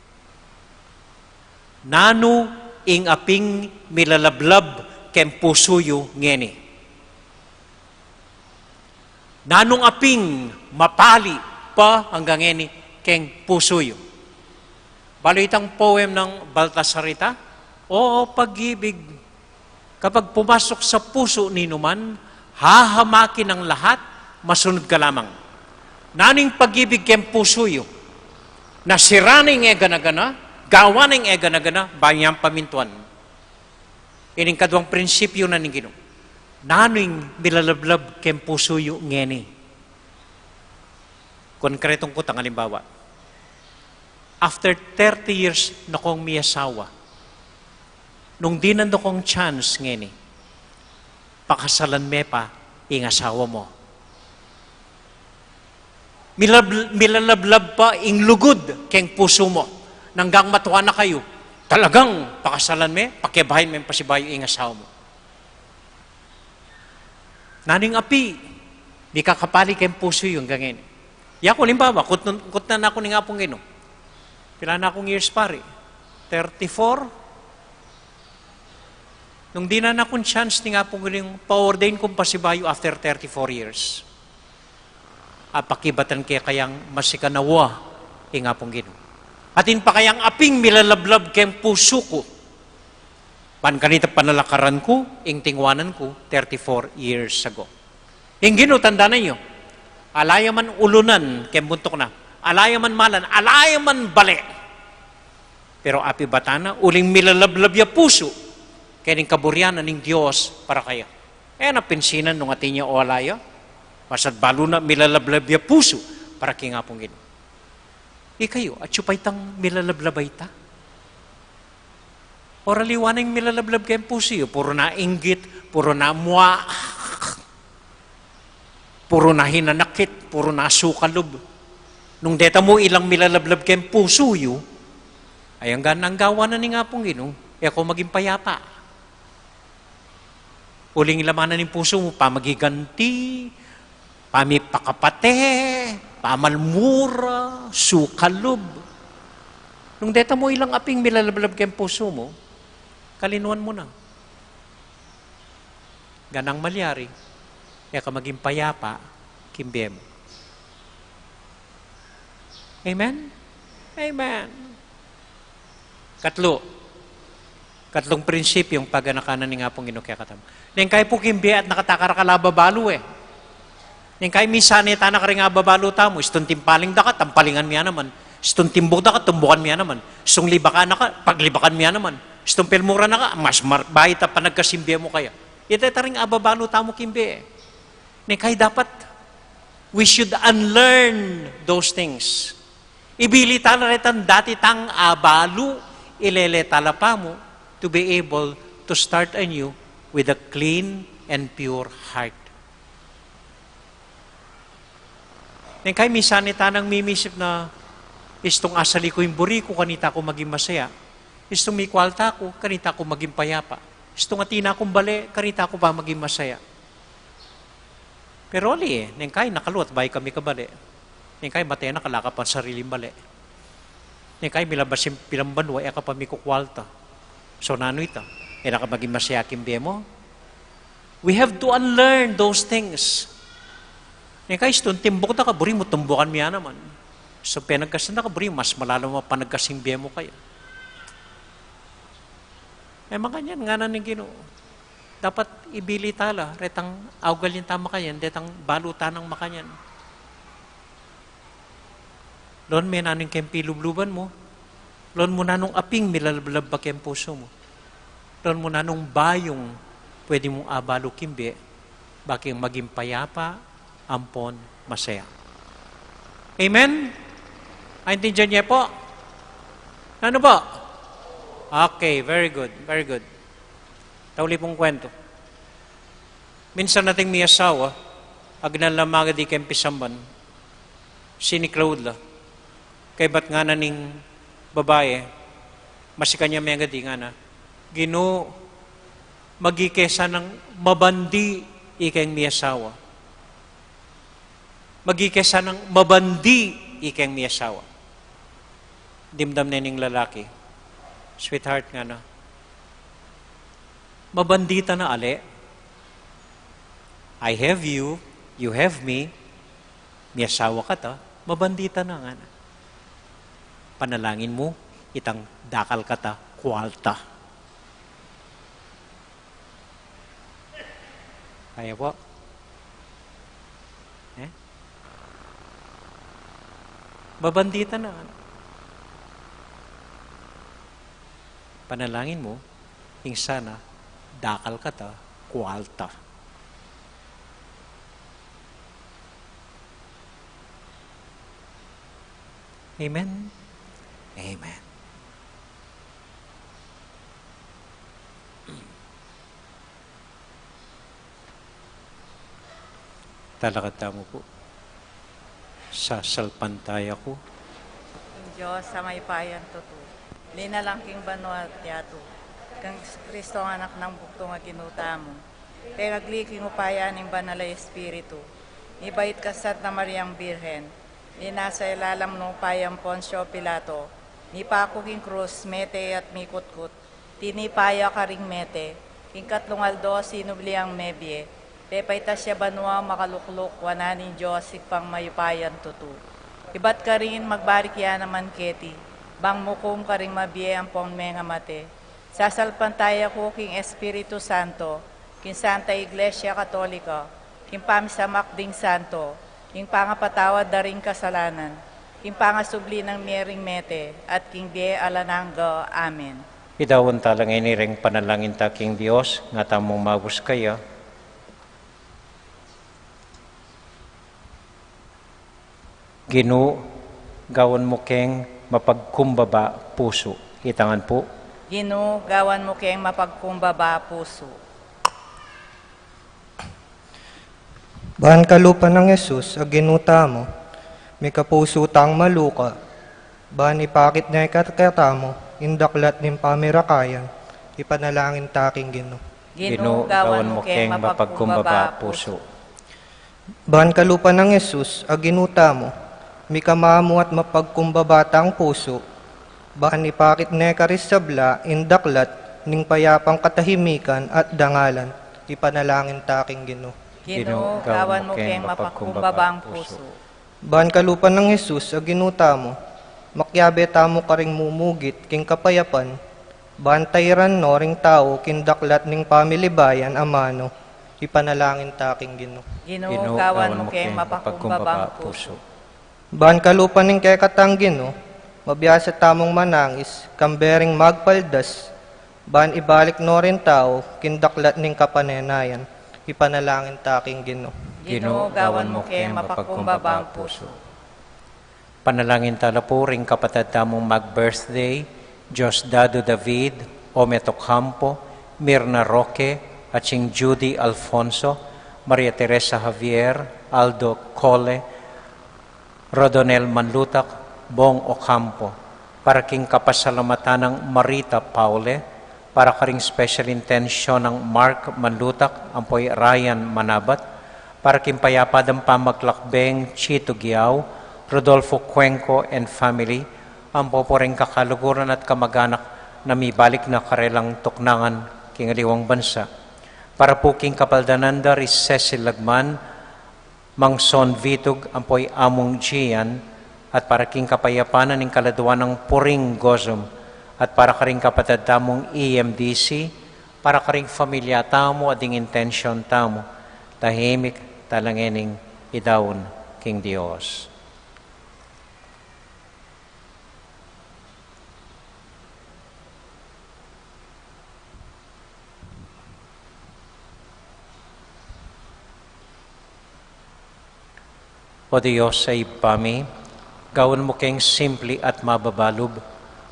Nanu ing aping milalablab keng pusu yu ngeni? Nanung aping mapali pa anggang ngeni keng pusu yu? Balu itang poem nang Baltasarita, O pag-ibig, kapag pumasok sa puso ninuman, hahamakin ang lahat, masunod ka lamang. Nanu ing pag-ibig keng pusu yu? Na sira na ing e gana-gana, gawa na ing e gana-gana, bayu yang pamintuan. Ining kaduang prinsipyu na ning Ginu. Nanu ing milalablab keng pusu yu ngeni? Konkretong kutang alimbawa. After thirty years na kong miyasawa, nung dinan da kong chance ngeni, pakasalan me pa ing asawa mu. Milab-, milalablab pa ing lugud keng pusu mu. Nanggang matua na kayu, talagang pakasalan me, pakiabayan me pasibayu ing asawa mu. Nanu ing api mikakapali keng pusu yu anggang ngeni? Yaku, alimbawa, kutnan, kutnan na ku ning Apung Ginu. Pila na kung years, pari? Thirty-four? Nung dinan na kung chance ning Apung Ginu, pa-ordain kung pasibayu after thirty-four years. Apakibatan ke kayang masikanawa ing Apung Ginu. Atin pa kayang aping milalablab keng pusu ku. Ban kanita panalakaran ku ing tinguanan ku thirty-four years ago. Ing Ginu, tandanan yu, ala ya man ulunan keng buntuk na, ala ya man malan, ala ya man bale. Pero apibatan na, uling milalablab ya pusu keng kaburian na ning Dios para kaya. E na pinsinan nung atin ya o ala ya, basta't balu na milalablab ya pusu para king Apung Ginu. Ikayu, atyu pa itang milalablab a ita? O aliwa na ing milalablab keng pusu yu, puru na inggit, puru na mua, puru na hinanakit, puru na sukalub. Nung deta mu ilang milalablab keng pusu yu, ay anggang gawan na ning Apung Ginu, e ko maging payapa. Uling laman na ning pusu mu, pamagiganti, pamipakapate, pamalmura, sukalub. Nung deta mu ilang aping milalablab keng pusu mu, kalinuan mu na. Ganang malyari, e ka maging payapa king bie mu. Amen? Amen. Katlu. Katlung prinsipyu ing paganakan na ning Apung Ginu kekatamu. Neng kai pu king bie at nakatakar ka la babalu e. Neng kai misanita na karing ababalu tamu, istung timpaling da ka, tampalingan mi ya naman. Istung timbuk da ka, tumbukan mi ya naman. Istung libakan na ka, paglibakan mi ya naman. Istung pelmuran na ka, mas mar-, baita panagkas ing bie mu kaya. Ita, ita ring ababalu tamu king bie. Neng kai dapat, we should unlearn those things. Ibili tala retang dati tang abalu, ilele tala pamu to be able to start anew with a clean and pure heart. Neng kai misanita nang mimisip na istung asali ku ing buri ku, kanita ku maging masaya. Istung mikwalta ku, kanita ku maging payapa. Istung atin na kung bale, kanita ku pa maging masaya. Pero ali e, neng kai nakaluat, bayu ka mikabale. Neng kai mate na, ala ka pang sariling bale. Neng kai milabas ing pilang banua, e ka pa mikukwalta. So nanu ita? E na ka maging masaya king bie mu? We have to unlearn those things. Neng kai istung timbuk da ka, buri mu tumbukan mi ya naman. Istung penagkasan da ka, buri mu mas malalam a panagkas ing bie mu kaya. E makanyan, ngana ning Ginu. Dapat ibili tala retang augalin tang makanyan, detang balu tanang makanyan. Lawan me nanu ing keng pilubluban mu, lawan mu nanung aping milalablab pa keng pusu mu, lawan mu nanung bayung pwede mung abalu king bie, ba king maging payapa ampon masaya. Amen? Aintindian ye pu? Nanu pu? Okay, very good, very good. Tauli pung kwentu. Minsan ating miasawa, agnan la magadi keng pisamban, siniklaud la. Kaybat ngana ning babai, masikan ya megadi, ngana, Ginu, magike sanang mabandi ikeng miasawa. Magike sanang mabandi ikeng miasawa. Dimdam ne ning lalaki, Sweetheart, ngana, mabandi ta na ali. I have you, you have me. Miasawa kata, mabandi ta na, ngana. Panalangin mu itang dakal kata kwalta. Kaya pu? E? Mabandi ta na. Panalangin mu ing sana dakal kata kwalta. Amen? Amen. Talakad tamu pu. Sasalpantaya ku king Dios a mayupayang tutu, linalang king banua at yatu, kang Jesucristo a Anak nang bugtung a Ginu tamu, penagli king upaya ning Banal a Espiritu, mibait kang Santa Mariang Birhen, linasa ilalam ning upaya nang Poncio Pilato, Mipaku king krus, mete at mikutkut, tinipa ya karing mete, king katlung aldo sinubli yang mebie, pepaitas ya banua, makalukluk wanan ning Dios, Ibpang mayupayang tutu. Ibat karin magbalik ya naman keti, bang mukum karing mabie ampong mengamate. Sasalpantaya ku king Espiritu Santo, king Santa Iglesia Katolika, king pamisamak ding santo, king pangapatawad da ring kasalanan, king pangasubli nang mie ring mete, at king bie alang angga. Amen. Idaun tala ngeni reng panalangin ta king Dios, nga tamung mabuskaya. Ginu, gawan mu keng mapagkumbaba pusu. Itangan pu. Ginu, gawan mu keng mapagkumbaba pusu. Ban kalupa nang Jesus a Ginu tamu, mika pusu tang maluka, ban ipakit ne kekatamu ing daklat ning pamirakayan, ipanalangin ta king Ginu. Ginu, gawan mu keng mapagkumbaba pusu. Ban kalupa nang Jesus a Ginu tamu, mika mamu at mapagkumbaba tang pusu, ban ipakit ne karing sabla ing daklat ning payapang katahimikan at dangalan, ipanalangin ta king Ginu. Ginu, gawan mu keng mapagkumbabang pusu. Ban kalupa nang Jesus a Ginu tamu, makiabe tamu karing mumugit king kapayapan, ban tairan no ring tau king daklat ning pamilibayan a manu, ipanalangin ta king Ginu. Ginu, gawan mu keng mapagkumbabang pusu. Ban kalupa ning kekatang Ginu, mabiasa tamung manangis, kambe ring magpaldas, ban ibalik no ring tau king daklat ning kapanenayan, ipanalangin ta king Ginu. Ginu, gawan mu keng mapagkumbabang pusu. Panalangin tala pu ring kapatad tamung mag-birthday, Diosdado David, Omet Ocampo, Mirna Roque, at sing Judy Alfonso, Maria Teresa Javier, Aldo Cole, Rodonel Manlutak, Bong Ocampo, para king kapasalamatan nang Marita Paule, para karing special intention nang Mark Manlutak ampo i Ryan Manabat, para king payapa dang pamaglakbeng Chito Guiao, Rodolfo Cuenco and family, ampo pu ring kakaluguran at kamaganak na mibalik na karelang tuknangan king aliwang bansa. Para pu king kapaldanan da ri Cecil Lagman, Mang Son Vitug ampo i Among Gian, at para king kapayapan na ning kaladua nang Puring Gozum, at para karing kapatad tamung E M D C, para karing familia tamu at ding intention tamu, tahimik tala ngening idaun king Dios. O Dios a Ibpa mi, gawan mu keng simpli at mababa lub,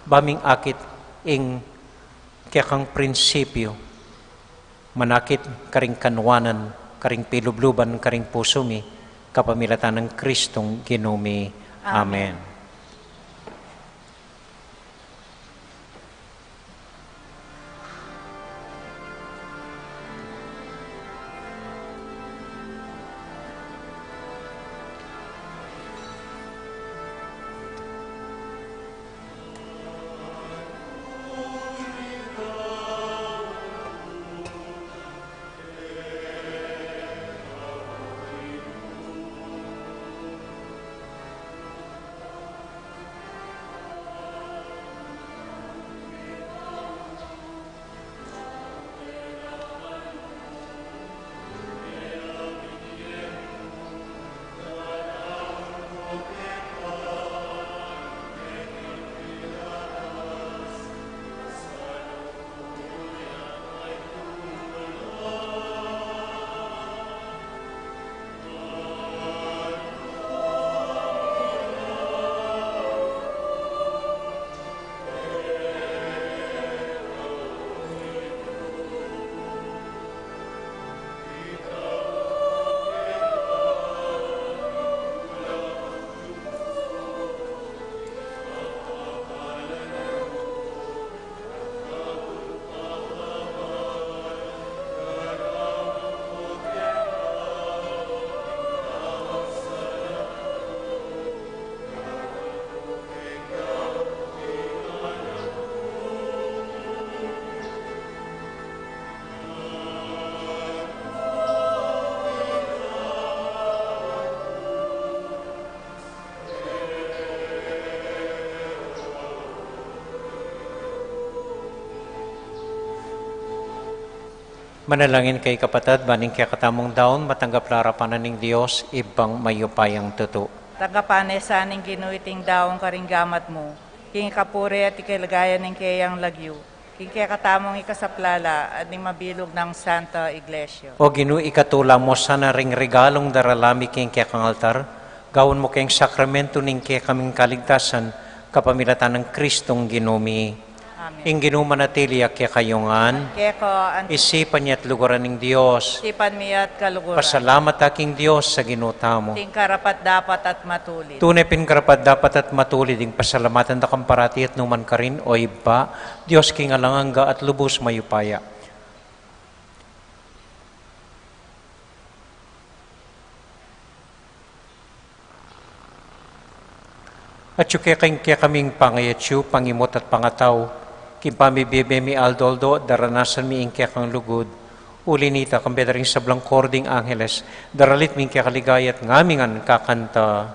ba ming akit ing kekang prinsipyu, manakit karing kanuanan, karing pilubluban, karing pusu mi, kapamilatan nang Kristong Ginu mi. Amen. Amen. Manalangin kayu kapatad, ban ing kekatamung daun matanggap la arapan na ning Dios, Ibpang mayupayang tutu. Tanggapan na sa ning Ginu iting daun karing gamat mu, king kapurian at kaligayan ning keyang lagyu, king kekatamung ikasaplala at ning mabilug nang Santa Iglesia. O Ginu, ikatula mu sana ring regalung darala mi king kekang altar, gawan mu keng sakramentu ning kekaming kaligtasan, kapamilatan nang Kristong Ginu mi. Amen. Ing Ginu manatili ya kekayu ngan. Keka anti- Isipan ya at luguran ning Dios. Isipan mi ya at kaluguran. Pasalamat ta king Dios a Ginu tamu. King karapat-dapat at matulid. Tune pin karapat-dapat at matulid ing pasalamatan da ka parati at nu man karin, O Ibpa, Dios king alang angga at lubus mayupaya. Atyu keka ing kekaming pangayatyu, pangimut at pangatau, king pamibie-bie mi aldo-aldo, daranasan mi ing kekang lugud. Uli na nita, kambe da ring sablang koro ding angeles, daralit mi ing keka ligaya at ngamingan kakanta.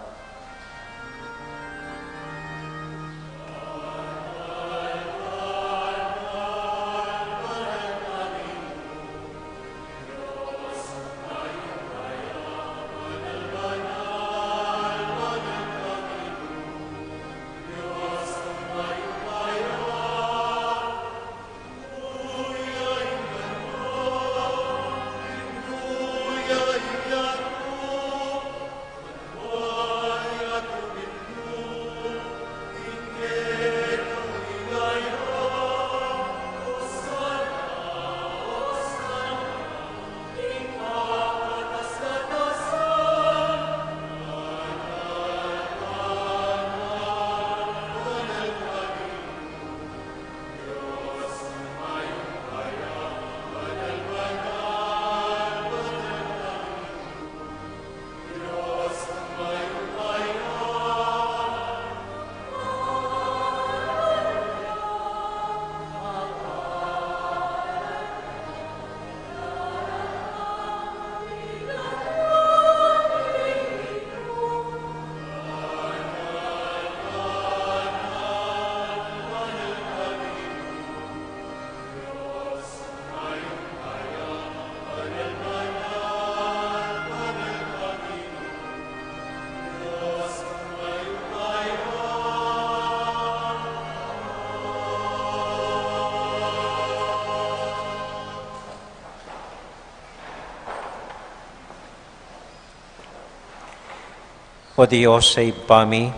O Dios a Ibpa mi,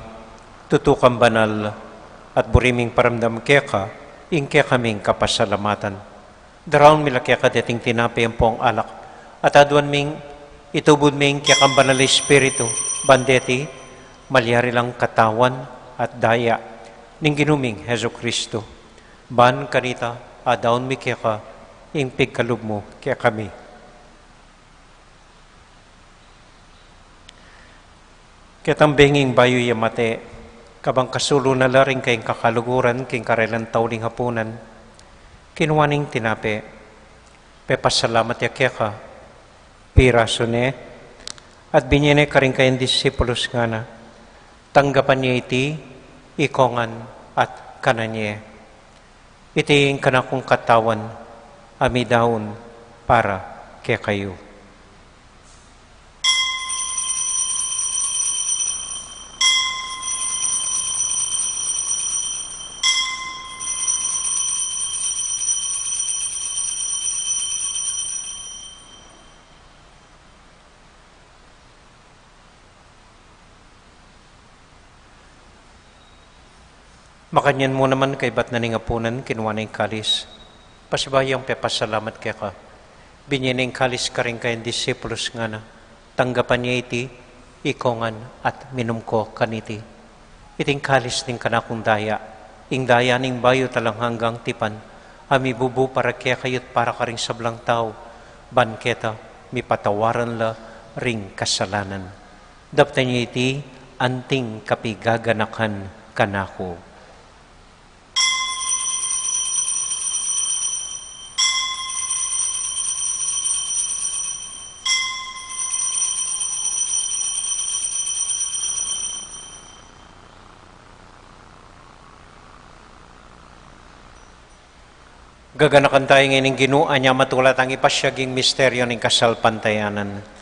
tutu kang banal, at buri ming paramdam keka ing kekaming kapasalamatan. Daraun mi la keka deting tinape ampong alak, at aduan ming itubud mi ing kekang Banal a Espiritu, ban deti malyari lang katawan at daya ning Ginu ming Jesucristo. Ban kanita, adaun mi keka ing pigkalub mu kekami. Ketang bengi ing bayu ya mate, kabang kasulu na la ring kayang kakaluguran king karelang tauling hapunan, kinua ne ing tinape, pepasalamat ya keka, pirasu ne, at binie ne karing kayang disipulus, ngana: Tanggapan ye iti, ikongan at kanan ye. Iti ing kanakung katawan a midaun para kekayu. Makanyan mu naman kaybat na ning apunan, kinua ne ing kalis, pasibayu yang pepasalamat keka, binie ne ing kalis karing kayang disipulus, ngana: Tanggapan ye iti, ikongan at minum ko kaniti. Iting kalis ning kanakung daya, ing daya ning bayu at alang anggang tipan, a mibubu para kekayu't para karing sablang tau, ban keta mipatawaran la ring kasalanan. Daptan ye iti anting kapigaganakan kanaku. Gaganakan tamu ngeni ning Ginu, anya matula tang ipasiag ing misteryo ning kasalpantayanan.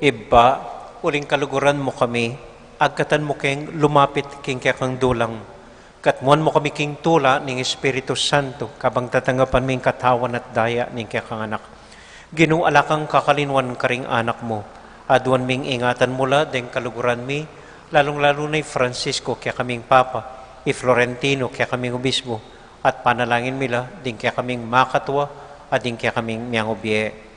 Ibpa, uling kaluguran mu kami, agkatan mu keng lumapit king kekang dulang. Katmuan mu kami king tula ning Espiritu Santo, kabang tatanggapan mi ing katawan at daya ning kekang Anak. Ginu, ala kang kakalinuan karing anak mu. Aduan ming ingatan mu la deng kaluguran mi, lalung-lalu na i Francisco, kekaming Papa, i Florentino, kekaming Obispo, at panalangin mi la ding kekaming makatua, at ding kekaming miangubie.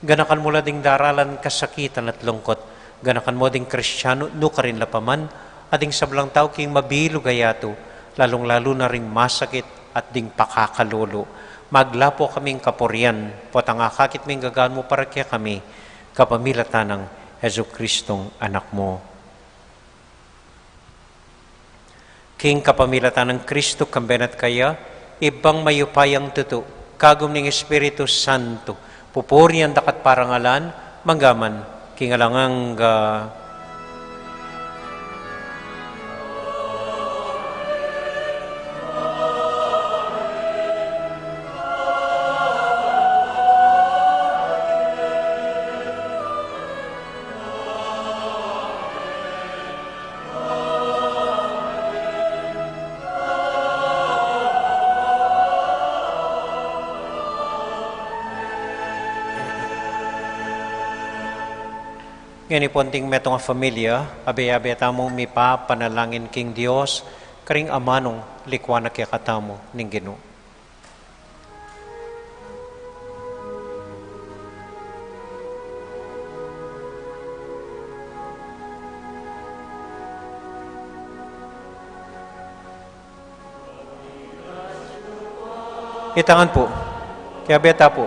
Ganakan mu la ding daralan kasakitan at lungkot. Ganakan mu ding Kristiano nukarin la pa man, at ding sablang tau king mabilug a yatu, lalung-lalu na ring masakit at ding pakakalulu. Maglapo kaming kapurian, potang akakit ming gagaan mu para kekami, kapamilatan nang Jesucristong Anak mu. King kapamilatan nang Kristo, kambe na at kaya, Ibpang mayupayang tutu, kagum ning Espiritu Santo, pupurian da ka at parangalan, mangga man, king alang angga. Ngeni pu, anting metung a familia, abe-abe tamung mipapanalangin king Dios, karing amanung likuan na kekatamu ning Ginu. Itangan pu. Kiyabe ta pu.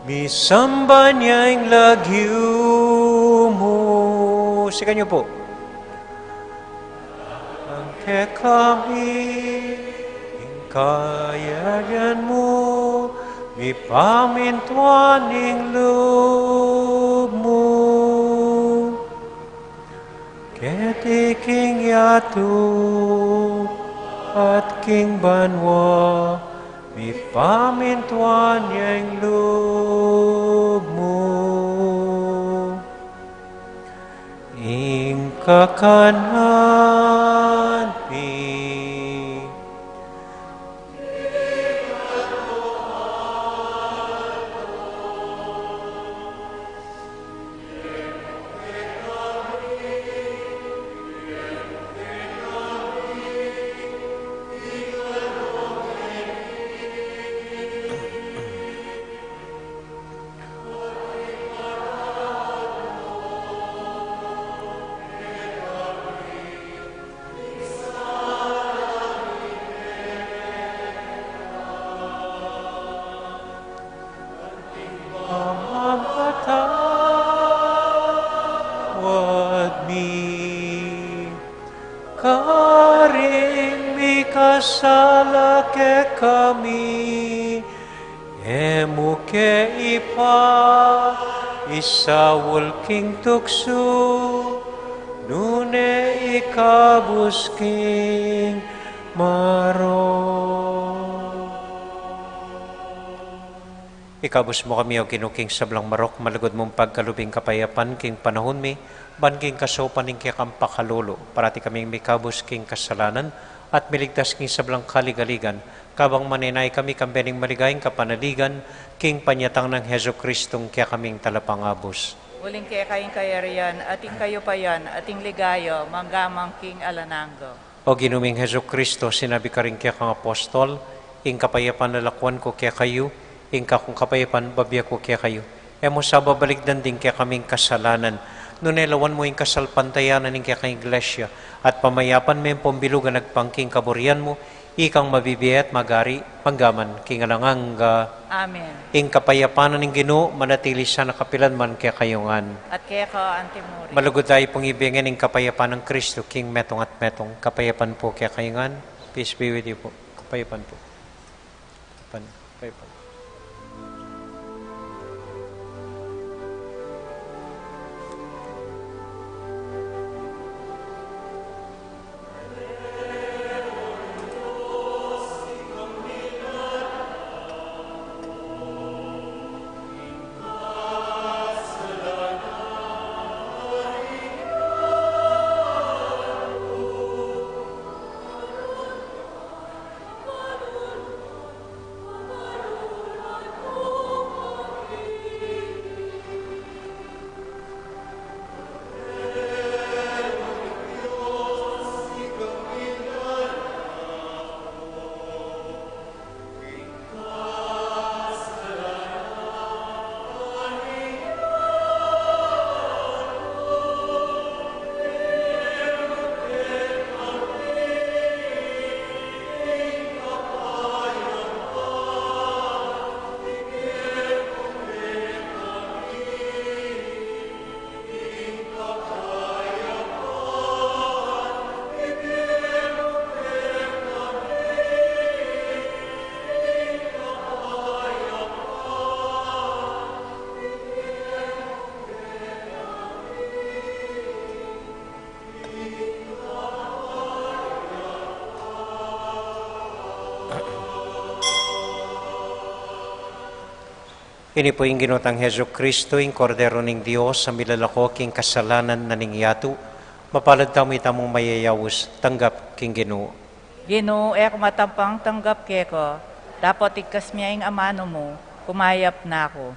Misamban ya ing lagyu mu. Sikan yu pu. Ang kekami, ing kayarian mu, mipamintuan ing lub mu. Keti king yatu at king banua, mipamintuan ya ing lub mu. Ing kakanan mi. Pamamatawad mi karing mikasala kekami, e mu ke ipaisaul king tuksu, nune ikabus king marok. Ikabus mu kami, O Ginu, king sablang marok, malugud mung pagkalub ing kapayapan king panahun mi, ban king kasaupan ning kekang pakalulu, parati kaming mikabus king kasalanan, at miligtas king sablang kaligaligan, kabang manenaya kami kambe ning maligayang kapanaligan, king panyatang nang Jesucristong kekaming Talapangabus. Uling keka ing kayarian, at ing kayupayan, at ing ligaya, mangga man king alang angga. O Ginu ming Jesucristo, sinabi karing kekang apostol, ing kapayapan lalakuan ku kekayu, ing kakung kapayapan babie ku kekayu. E mu sa babalikdan ding kekaming kasalanan, Nune lawan mu ing kasalpantayanan ning kekang Iglesia, at pamayapan me pung bilug a agpang king kaburian mu, ikang mabibie at magari, mangga man king alang angga. Amen. Ing kapayapan ning Ginu, manatili sana kapilan man kekayu ngan. At keka antimurin. Malugud tamu pung ibie ngan ing kapayapan nang Kristu, king metung at metung, kapayapan pu kekayu ngan. Peace be with you po. Kapayapan po. Kapayapan. Kapayapan. Ini pu ing Ginu tang Jesucristo, ing Kordero ning Dios, a milalako king kasalanan na ning yatu. Mapalad tamu itamung mayayaus, tanggap king Ginu. Ginu, e ku matampang tanggap keka, dapot igkas mu ing amanu mu, kumayap na ku.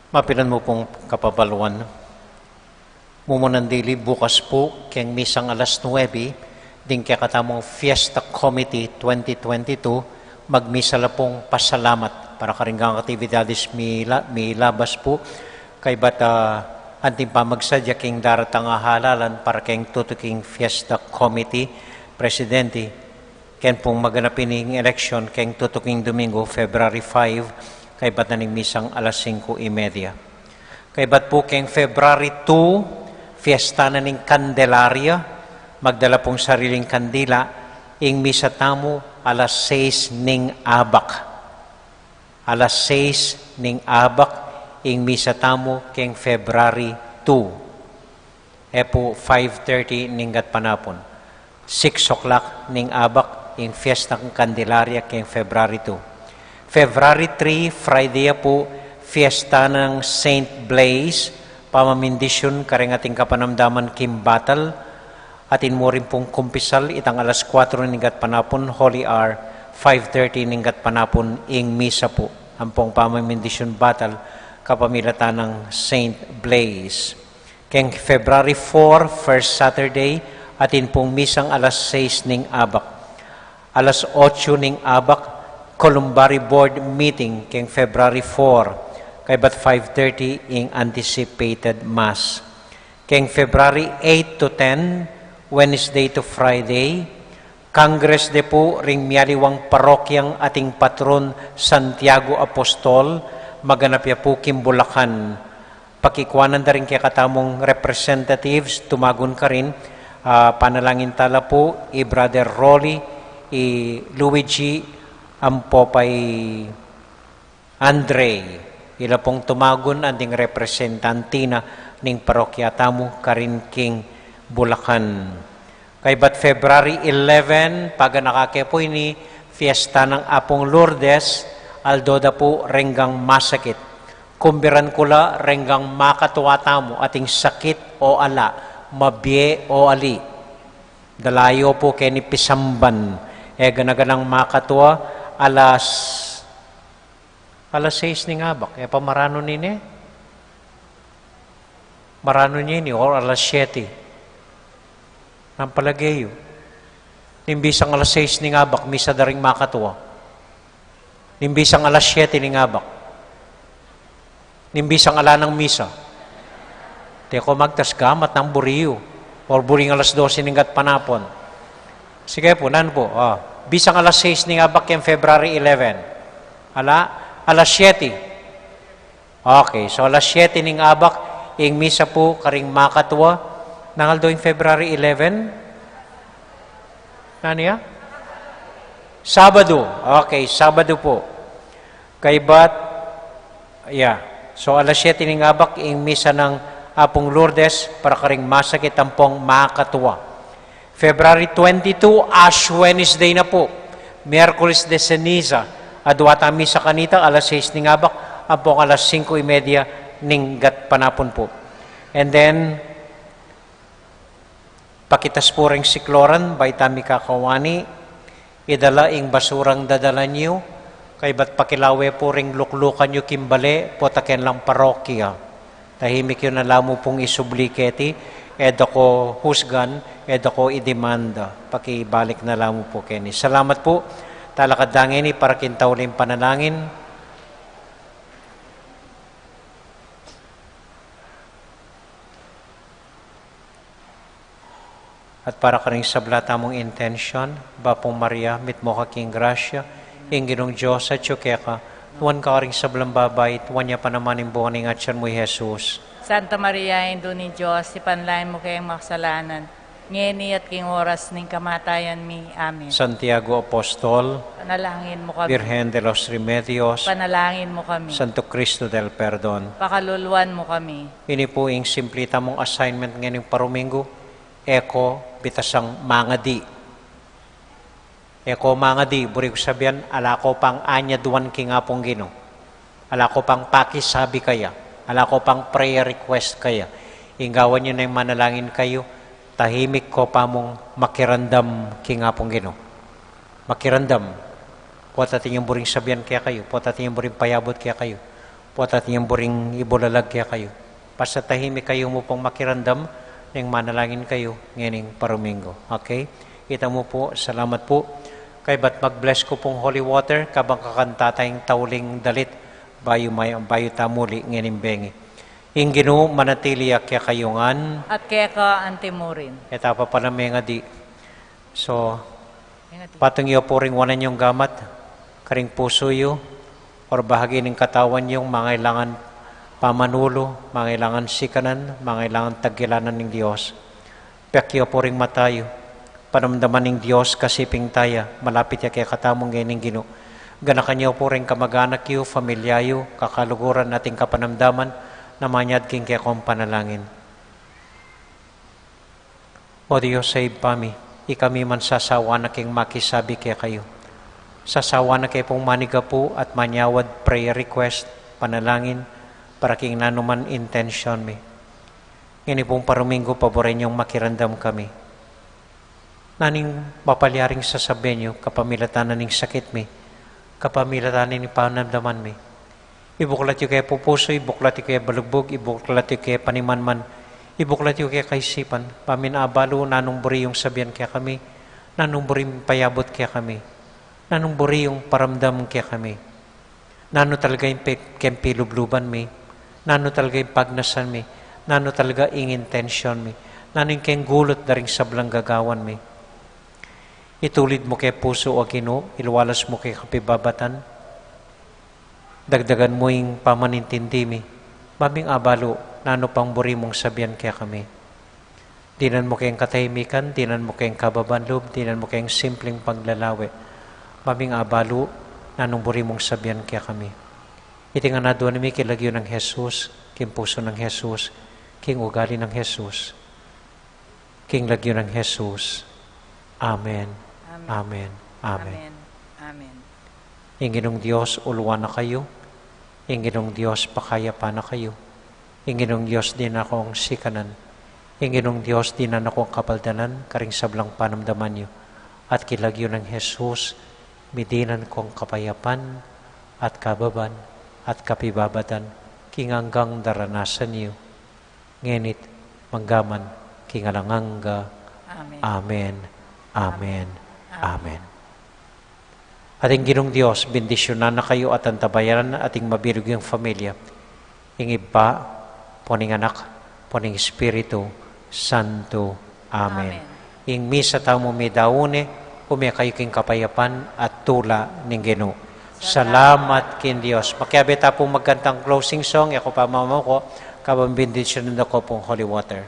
Mapilan mu pung kapabaluan. Mumunan dili, bukas pu, keng misang alas nuebe, ding kekatamung Fiesta Committee twenty twenty-two, magmisa la pung pasalamat para karing aktibidades mila-, milabas pu, kaybat, ah, anting pamagsadya keng daratang a halalan para keng tutuking Fiesta Committee, Presidente, ken pung maganap ining eleksyon keng tutuking Domingo, February five, kaybat na ning misang alas singko y media. Kaybat pu keng February two, fiesta na ning Candelaria, magdala pung sariling kandila, ing misa tamu alas sais ning abak. Alas sais ning abak, ing misa tamu keng February two. E pu five thirty ning gatpanapun. Six o'clock ning abak, ing fiesta ning Candelaria keng February two. February three, Friday ya pu, fiesta nang Saint Blaise, pamamindisyun kareng ating kapanamdaman king batal, atin mu rin pung kumpisal, itang alas kuwatro ning gatpanapun, Holy Hour, five thirty ning gatpanapun, ing misa pu, ampong pamamindisyun batal, kapamilatan nang Saint Blaise. Keng February four, first Saturday, atin pung misang alas sais ning abak. Alas otso ning abak, Columbary Board meeting keng February four, kaybat five thirty ing anticipated Mass. Keng February eight to ten, Wednesday to Friday, Congress de pu ring mialiwang parokyang ating patron Santiago Apostol, maganap ya pu king Bulacan. Pakikuanan da ring kekatamung representatives, tumagun karin, ah, panalangin tala pu, i Brother Rolly, i Luigi, ampo pa i Andre, ila pung tumagun anting representante na ning parokya tamu karin king Bulacan. Kaybat February eleven, paganaka ke pu ini, fiesta nang Apung Lourdes, aldo da pu renggang masakit. Kumbiran ku la renggang makatua tamu, ating sakit o ala, mabie o ali. Dalayo pu keni pisamban, e gana-ganang makatua, alas Alas sais ning abak, e pa maranu nini? Maranu nini, or alas siyete. Nanu palage yu? Ning bisang alas sais ning abak, misa da ring makatua. Ning bisang alas siyete ning abak. Ning bisang ala nang misa. Teko magtas gamat nang buri yu. Or buring alas dose ning gatpanapun. Sige pu, nanu pu? Ah, bisang alas sais ning abak keng February eleven. Ala, alas siyete. Okay, so alas siyete ning abak, ing misa pu karing makatua. Nanu aldo ing February eleven? Nanu ya? Sabadu. Okay, Sabadu pu. Kaybat, ya. So, alas siyete ning abak, ing misa nang Apung Lourdes, para karing masakit ampong makatua. February twenty-two, Ash Wednesday na pu. Miyerkules de Ceniza. Adua tang misa kanita, alas sais ning abak, ampong alas singko y media ning gatpanapun pu. And then, pakitas pu ring sikloran, bayu ta mikakawani, idala ing basurang dadalan yu, kaybat pakilawe pu ring luklukan yu king bale, pota ken lang parokya. Tahimik yu na la mu pung isubli keti, e da ko husgan, e da ko idimanda. Pakibalik na la mu pu keni. Salamat pu, talakad da ngeni para king tauling panalangin. At para karing sabla tamung intensyon, Bapu Maria, mitmu ka king grasya, ing Ginung Dios atyu keka, nuan ka karing sablang babai, at nuan ya pa naman ing bunga ning atyan mu, i Jesus. Santa Maria, Indu ning Dios, ipanalangin mu keng makasalanan, ngeni at king oras ning kamatayan mi. Amen. Santiago Apostol, panalangin mu kami. Virgen de los Remedios, panalangin mu kami. Santo Cristo del Perdon, pakaluluan mu kami. Ini pu ing simpli tamung assignment ngening paruminggu, e ko bitasang mangadi. E ko mangadi, buri ku sabian, ala ko pang anyaduan king Apung Ginu. Ala ko pang pakisabi kaya. Ala ko pang prayer request kaya. Ing gawan yu neng manalangin kayu, tahimik ko pa mung makiramdam king Apung Ginu. Makiramdam. Pota atin yang buring sabian kekayu, pota atin yang buring payabut kekayu. Buat atin yang buring ibulalag kekayu. Basta tahimik kayu mu pung makiramdam, neng manalangin kayu ngening paruminggu. Okay? Ita mu pu, salamat pu. Kaybat mag-bless ku pung holy water, kabang kakanta tayang tauling dalit, bayu may-, bayu ta muli ngening bengi. Ing Ginu manatili ya kekayu ngan. At keka antimurin. Eta pa pala mengadi. So, Patung yu pu ring wanan yung gamat karing pusu yu, or bahagi ning katawan yung mangailangan pamanulu, mangailangan sikanan, mangailangan tagkilanan ning Dios. Pek yu pu ring mata yu, panamdaman ning Dios kasiping taya, malapit ya kekatamu ngening Ginu. Ganakan yu pu ring kamaganak yu, familia yu, kakaluguran ating kapanamdaman, na manyad king kekong panalangin. O Dios a Ibpa mi, ikami man sasawa na king makisabi kekayu. Sasawa na ke pung manigapu at manyawad prayer request, panalangin, para king nanuman intensyon mi. Ngeni pung paruminggu paburen yung makiramdam kami. Nanu ing mapalyaring sasabian yu, kapamilatan na ning sakit mi, kapamilatan na ning panamdaman mi. Ibuklat yu ke pupusu, ibuklat yu ke balugbug, ibuklat yu ke panimanman, ibuklat yu ke kaisipan, ba mi abalu nanung buri yung sabian kekami, nanung buri yung payabut kekami, nanung buri yung paramdam kekami, nanu talaga ing pe-, keng pilubluban mi, nanu talaga ing pagnasan mi, nanu talaga ing intensyon mi, nanu ing keng gulut da ring sablang gagawan mi. Itulid mu ke pusu, o Ginu, iluwalas mu ke kapibabatan, dagdagan mu ing pamanintindi mi, ba ming abalu nanu pang buri mung sabian kekami. Dinan mu keng katahimikan, dinan mu keng kababan lub, dinan mu keng simpleng paglalawe, ba ming abalu nanung buri mung sabian kekami. Iti ngan aduan mi king lagyu nang Jesus, king pusu nang Jesus, king ugali nang Jesus. King lagyu nang Jesus. Amen. Amen. Amen. Amen. Amen. Amen. Ing Ginung Dios uluan na kayu. Ing Ginung Dios pakayapan na kayu. Ing Ginung Dios dinan na kong sikanan. Ing Ginung Dios dinan na kong kapaldanan karing sablang panamdaman yu. At king lagyu nang Jesus, midinan kong kapayapan at kababan at kapibabatan king anggang daranasan yu. Ngeni't manggaman king alang angga. Amen. Amen. Amen. Amen. Amen. At ing Ginung Dios bendisyunan na kayu at antabayanan at ing mabilug yung familia. Ing Ibpa, pon ing Anak, pon ing Espiritu Santo. Amen. Amen. Ing misa tamu midaun ne, ume kayu king kapayapan at tula ning Ginu. Salamat king Dios. Makiabe ta pung magkantang closing song, e ku pa mamako, kabang bendisyunan da ko pung holy water.